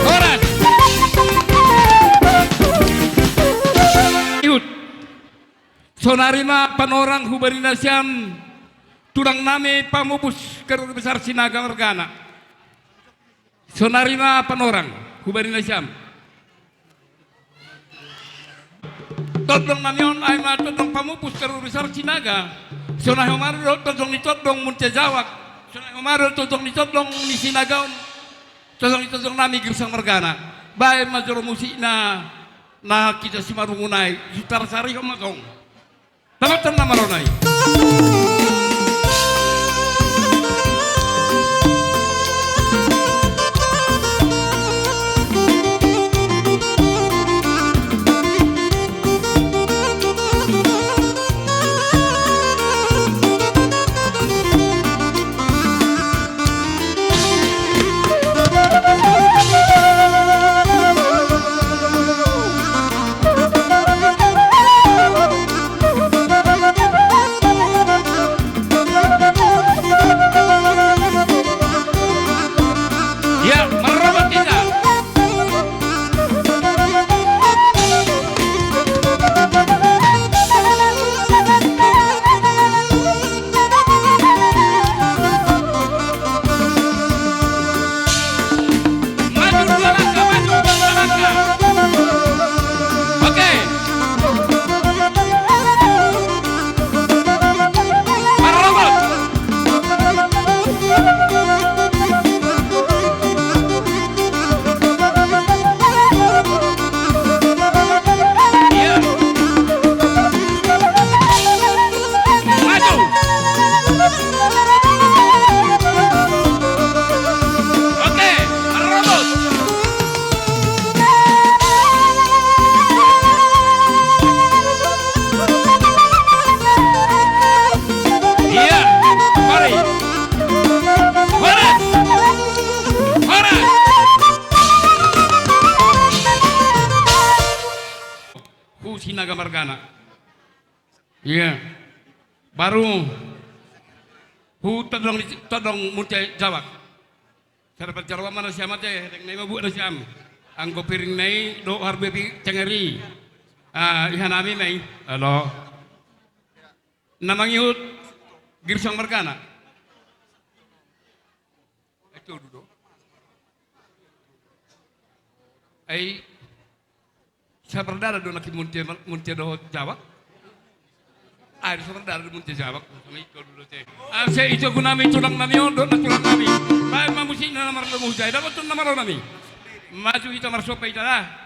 Horas. Ihut. Sonari ma panorang hubani nasiam tulang nami Pamupus keluarga besar Sinaga margana. Sonari ma panorang hubani nasiam. Tondong nami on ai ma tondong Pamupus keluarga besar Sinaga. Sonai homa dohot tondong ni tondong Munte Jawak. Sonai homa dohot tondong ni tondong ni Sinaga on. Tondong ni tondong nami Girsang margana. Baen ma jolo musikna. Na hita Simalungun nai, tarsarihon ma tong. Tamattan na malo nai. Ya, marrobot hita. Maju dua langkah, maju dua langkah. Oke. Marrobot. Iya. Maju. Oke, marrobot. Iya, mari. Horas. Horas. Hu Sinaga margana. Iya. Baru hu tondong, tondong Munte Jawak. Sada panjarouon ma nasiam ate, hetek nai ma buat nasiam. Anggo piring nai dohot harbue pi cengeri. Ah, iha nami ma i. Alo. Na mangihut Girsang margana. Ai tolu do. Ai Sapardalan do nangkin Munthe, Munthe dohot Jawak. Ai do sapardalan do Munthe Jawak. Asa i jago nami, tulang nami on do na tulang nami. Baen ma musik na marlomo hujai, dapothon na malo nami. Maju hita marsomba hita da.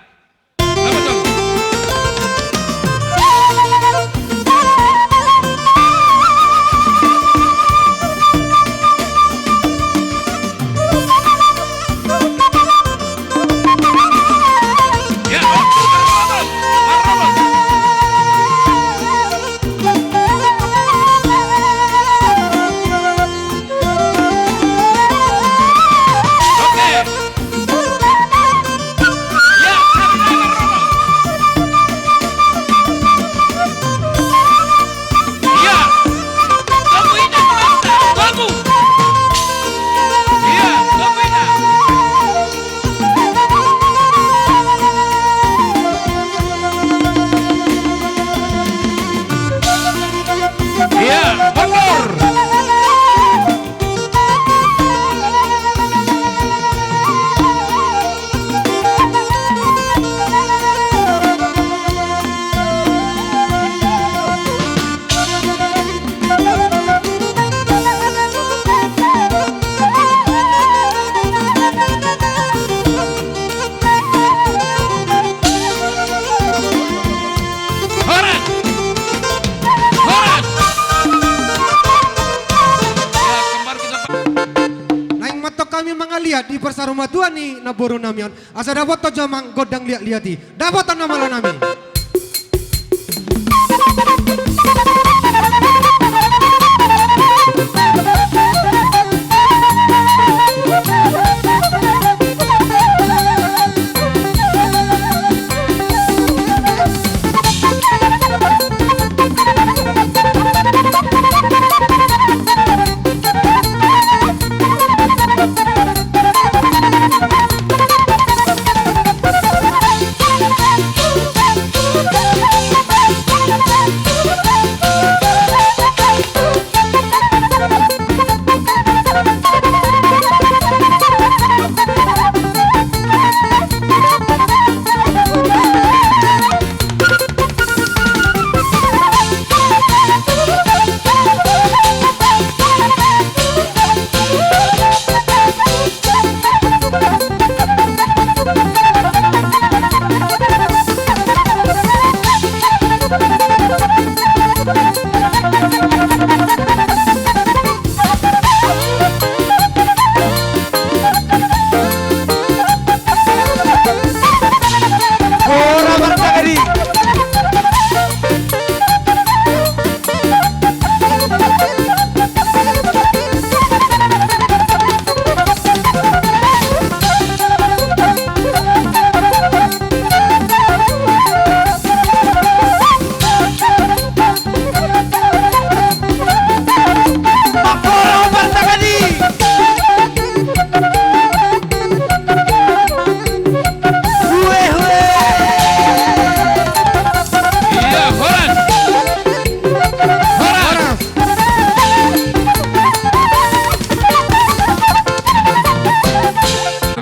Horas! Horas! Naeng ma antong hami mangaliat di parsaurmatua ni namboru nami on. Asa dapothon jo amang gondang liat-liat i. Dapothon na malo nami.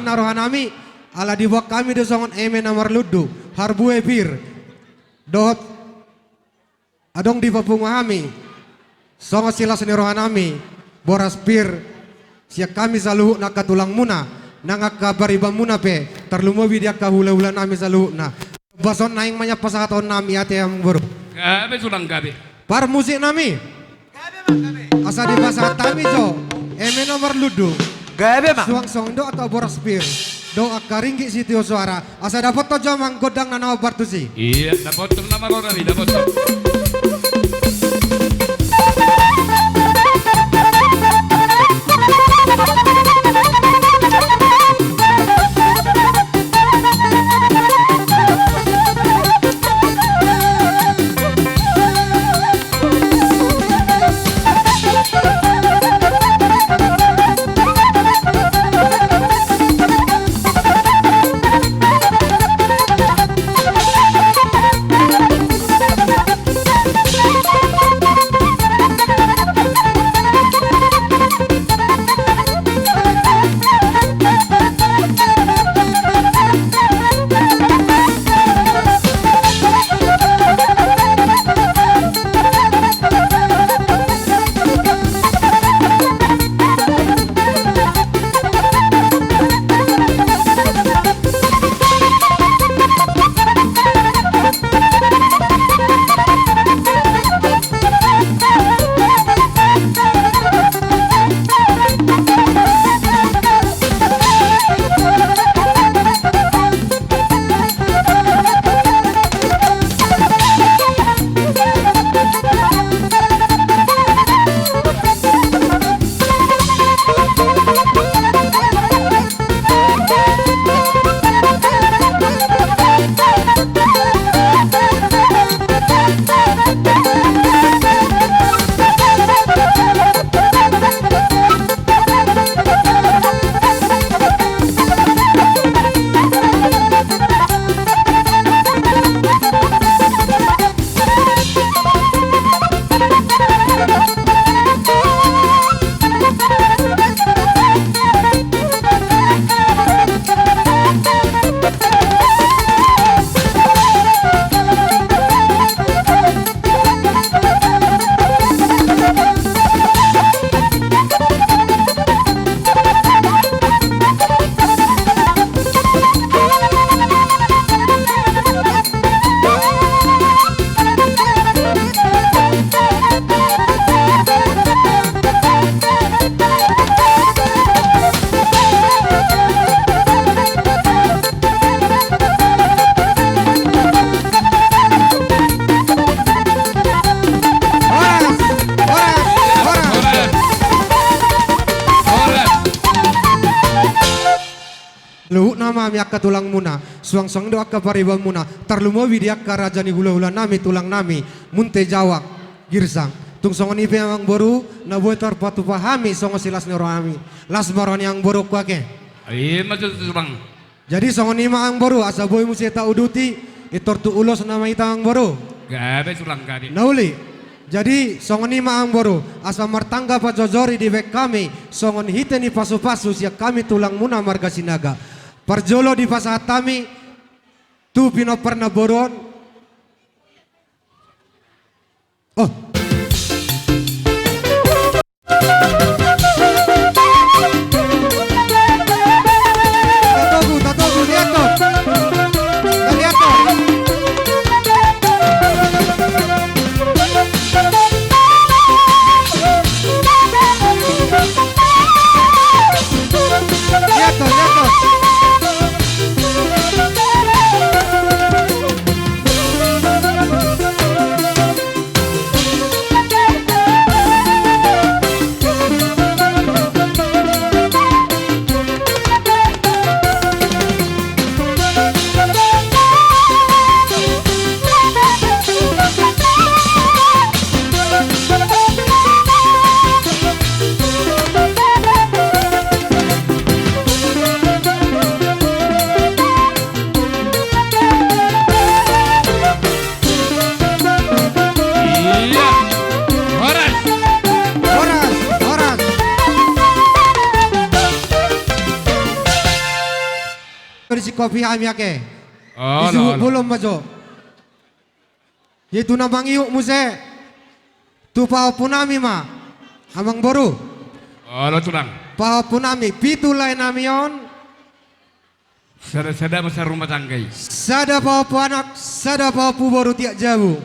Na roha nami, ala diboan hami do songon eme na marlundu, harbue pir, dohot adong dipapungu hami songon silas ni roha nami, boras pir, sian hami saluhutna angka tulangmuna, nang angka paribanmuna pe, tarlumobi di angka hulahula nami saluhutna. Bason naeng ma nian pasahaton nami, ate amang boru. Gabe tulang gabe. Parmusik nami. Asa dipasahat hami jo eme na marlundu. Gabe ma. Suang songon i do angka boras pir dohot angka ringgit sitio soara. Asa dapothon jo amang gondang na naombar tusi. Ia, dapothon na malo nami, dapothon. Luhutna ma hami angka tulangmuna, suang songon i do angka paribanmuna, tarlumobi di angka raja ni hulahulanami, tulangnami, Munte Jawak Girsang. Tung songon i pe amangboru, na boi tarpatupa hami songon silas ni rohami. Las ma roha ni amangboru, oke? Ima tutu, tulang. Jadi songon i ma amangboru, asa boi muse tauduti, pintor tu ulos nama hita amangboru. Gabe tulang, gabe. Na uli. Jadi songon i ma amangboru, asa martangga panjojori dibaen hami songon hite ni pasupasu sian hami tulangmuna marga Sinaga. Parjolo dipasahat hami tu pinompar namboru on. Oh. Tatogu, tatogu, lihat tuh. Lihat tuh. Lihat tuh, lihat tuh. Iya. Horas. Horas, horas. Di si kopi hami ake. Olo, olo. Di si bulung majo. Jadi tu na mangihut muse. Tu pahompunami ma. Amangboru. Olo, tulang. Pahompunami, pitu laenami on. Sada-sada ma sarumah tangga i. Sada pahompu anak, sada pahompu boru tiap jabu.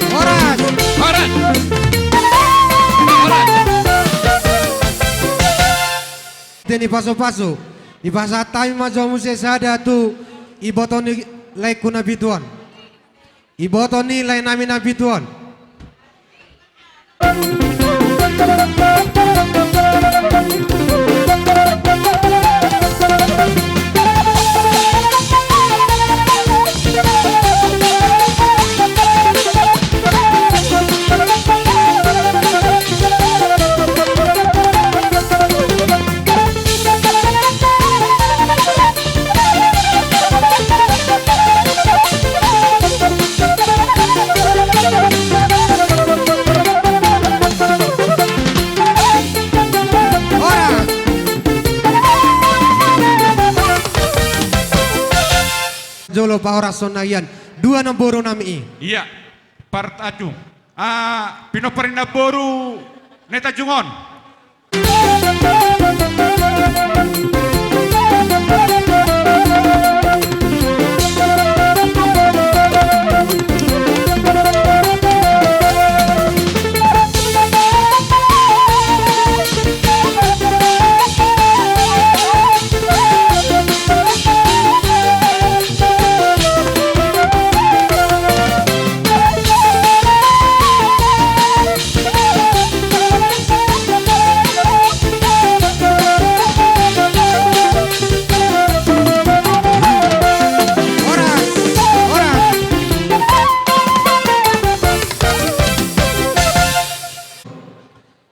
Horas. Horas. Horas. Hite ni pasupasu. Dipasahat hami ma jo muse sada tu iboto ni laengku na pitu on. Iboto ni laenami na pitu on. Jolo pahorashon na hian dua namboru nami i. Ia, partanjung. Ah, pinompar ni namboru na i tanjung on.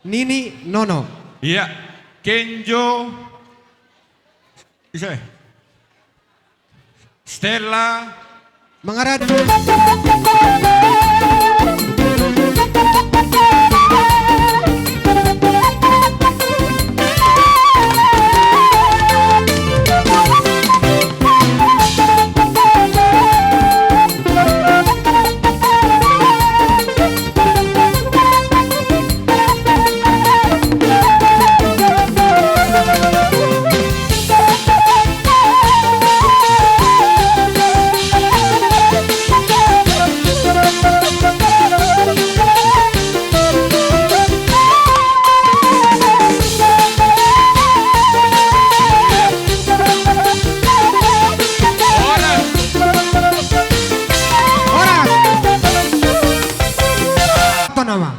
Nini Nono. Iya. Kenjo. Ise. Stella. Mangaran. Horas. Horas. Tonama.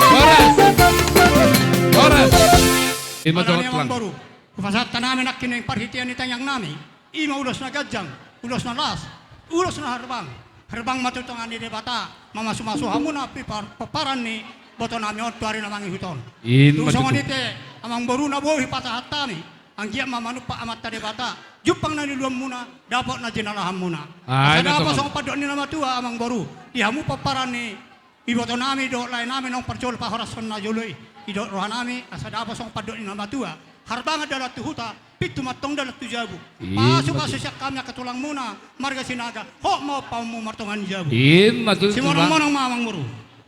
Horas. Horas. Horas. Ima tulang. Amang boru, hupasahat hami nangkin parhitean ni tangiang nami. Ima ulos na ganjang, ulos na las, ulos na harbang. Harbang ma tu tonga ni Debata, mamasumasu hamuna, pipar-, pomparan ni iboto nami on tu ari na mangihut on. Ima tutu. Tung songon i pe, amang boru, na boi hupasahat hami, anggiat ma manumpak Amanta Debata, jumpang na niluluanmuna, dapot na jinalahanmuna. Ai, asa dapot songon pandok ni na matua, amang boru, di hamu pomparan ni iboto nami dohot lae nami naung parjolo pahorashon na jolo i. Didok roha nami, asa dapot songon pandok ni na matua. Harbangan dalan tu huta, pintu ma antong dalan tu jabu. Ima tutu. Pasupasu sian hami angka tulangmuna, marga Sinaga, hot ma ompaonmu martonga ni jabu. Ima tutu, tulang. Simonangmonang ma, amang boru.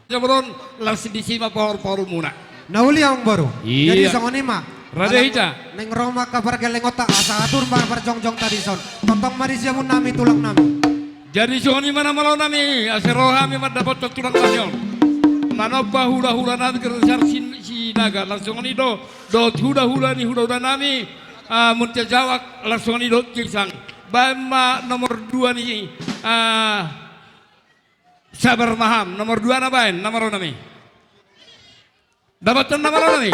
Jabu on, laos disi ma pahor-pahormuna. Na uli, amang boru. Iya. Jadi songon i ma. Rade hita. Naeng ro ma angka pargellengonta, asa atur ma parjongjongta dison. Tongtong ma di siamun nami, tulang nami. Jadi songon i ma, na malo nami, asa ro hami mandapothon tulang nami on. Manomba hulahula nami Kertosari Sin-, Sinaga, laos songon i do, dohot hulahula ni hulahula nami, ah, Muntian Jawak, laos songon i dohot Girsang. Baen ma nomor dua ni, ah, Sabar Maham, nomor dua na baen, na malo nami. Dapothon, na malo nami.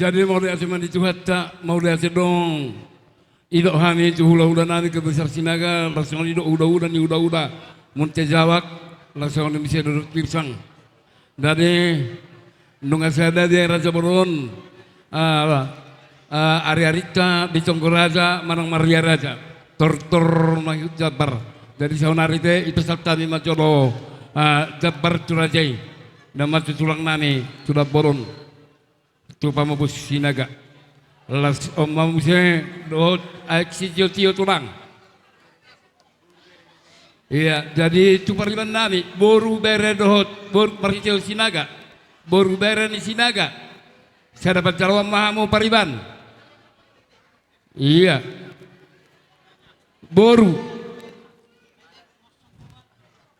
Jadi mauliate ma di Tuhanta, mauliate do. Didok hami tu hulahula nami Kebesar Sinaga, laos songon i do hulahula ni hulahula Munte Jawak, laos songon i muse do Girsang. Jadi nunga sada di raja bolon, ah, ah, ariarinta ditonggo raja manang marria raja, tortor ma ihut jambar. Jadi saonari pe dipesan hami ma jolo, ah, jambar tu raja i, nama tu tulang nami, tulang bolon, tu pamopus Sinaga. Laos on ma muse dohot aek sitiotio tulang. Ia, jadi tu pariban nami, boru, bere dohot boru, marhite Sinaga, boru, bere ni Sinaga. Sada panjaloan ma hamu pariban. Ia. Boru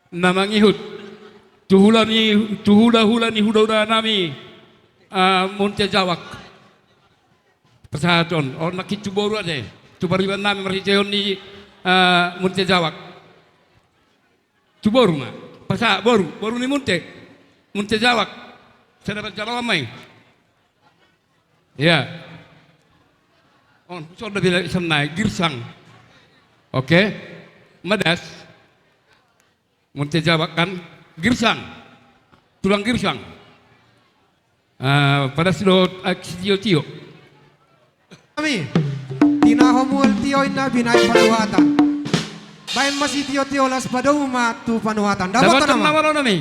na mangihut tu hula ni, tu hulahula ni hulahula nami, ah, Munte Jawak. Pasahat on, on nangkin tu boru ate, tu pariban nami marhitehon ni, ah, Munte Jawak. Tu boru ma. Pasahat boru, boru ni Munte. Munte Jawak. Sada panjaloan ma i. Ia. On, sonda bila isan nai, Girsang. Oke. Madas. Munte Jawak kan? Girsang. Tulang Girsang. Ah, padas dohot aek sitiotio. Nami, tinahu mual tio inna binaen panuhatan. Baen ma sitiotio laos padomu ma tu panuhatan. Dapotan, dapotan nama. Nama ro nami.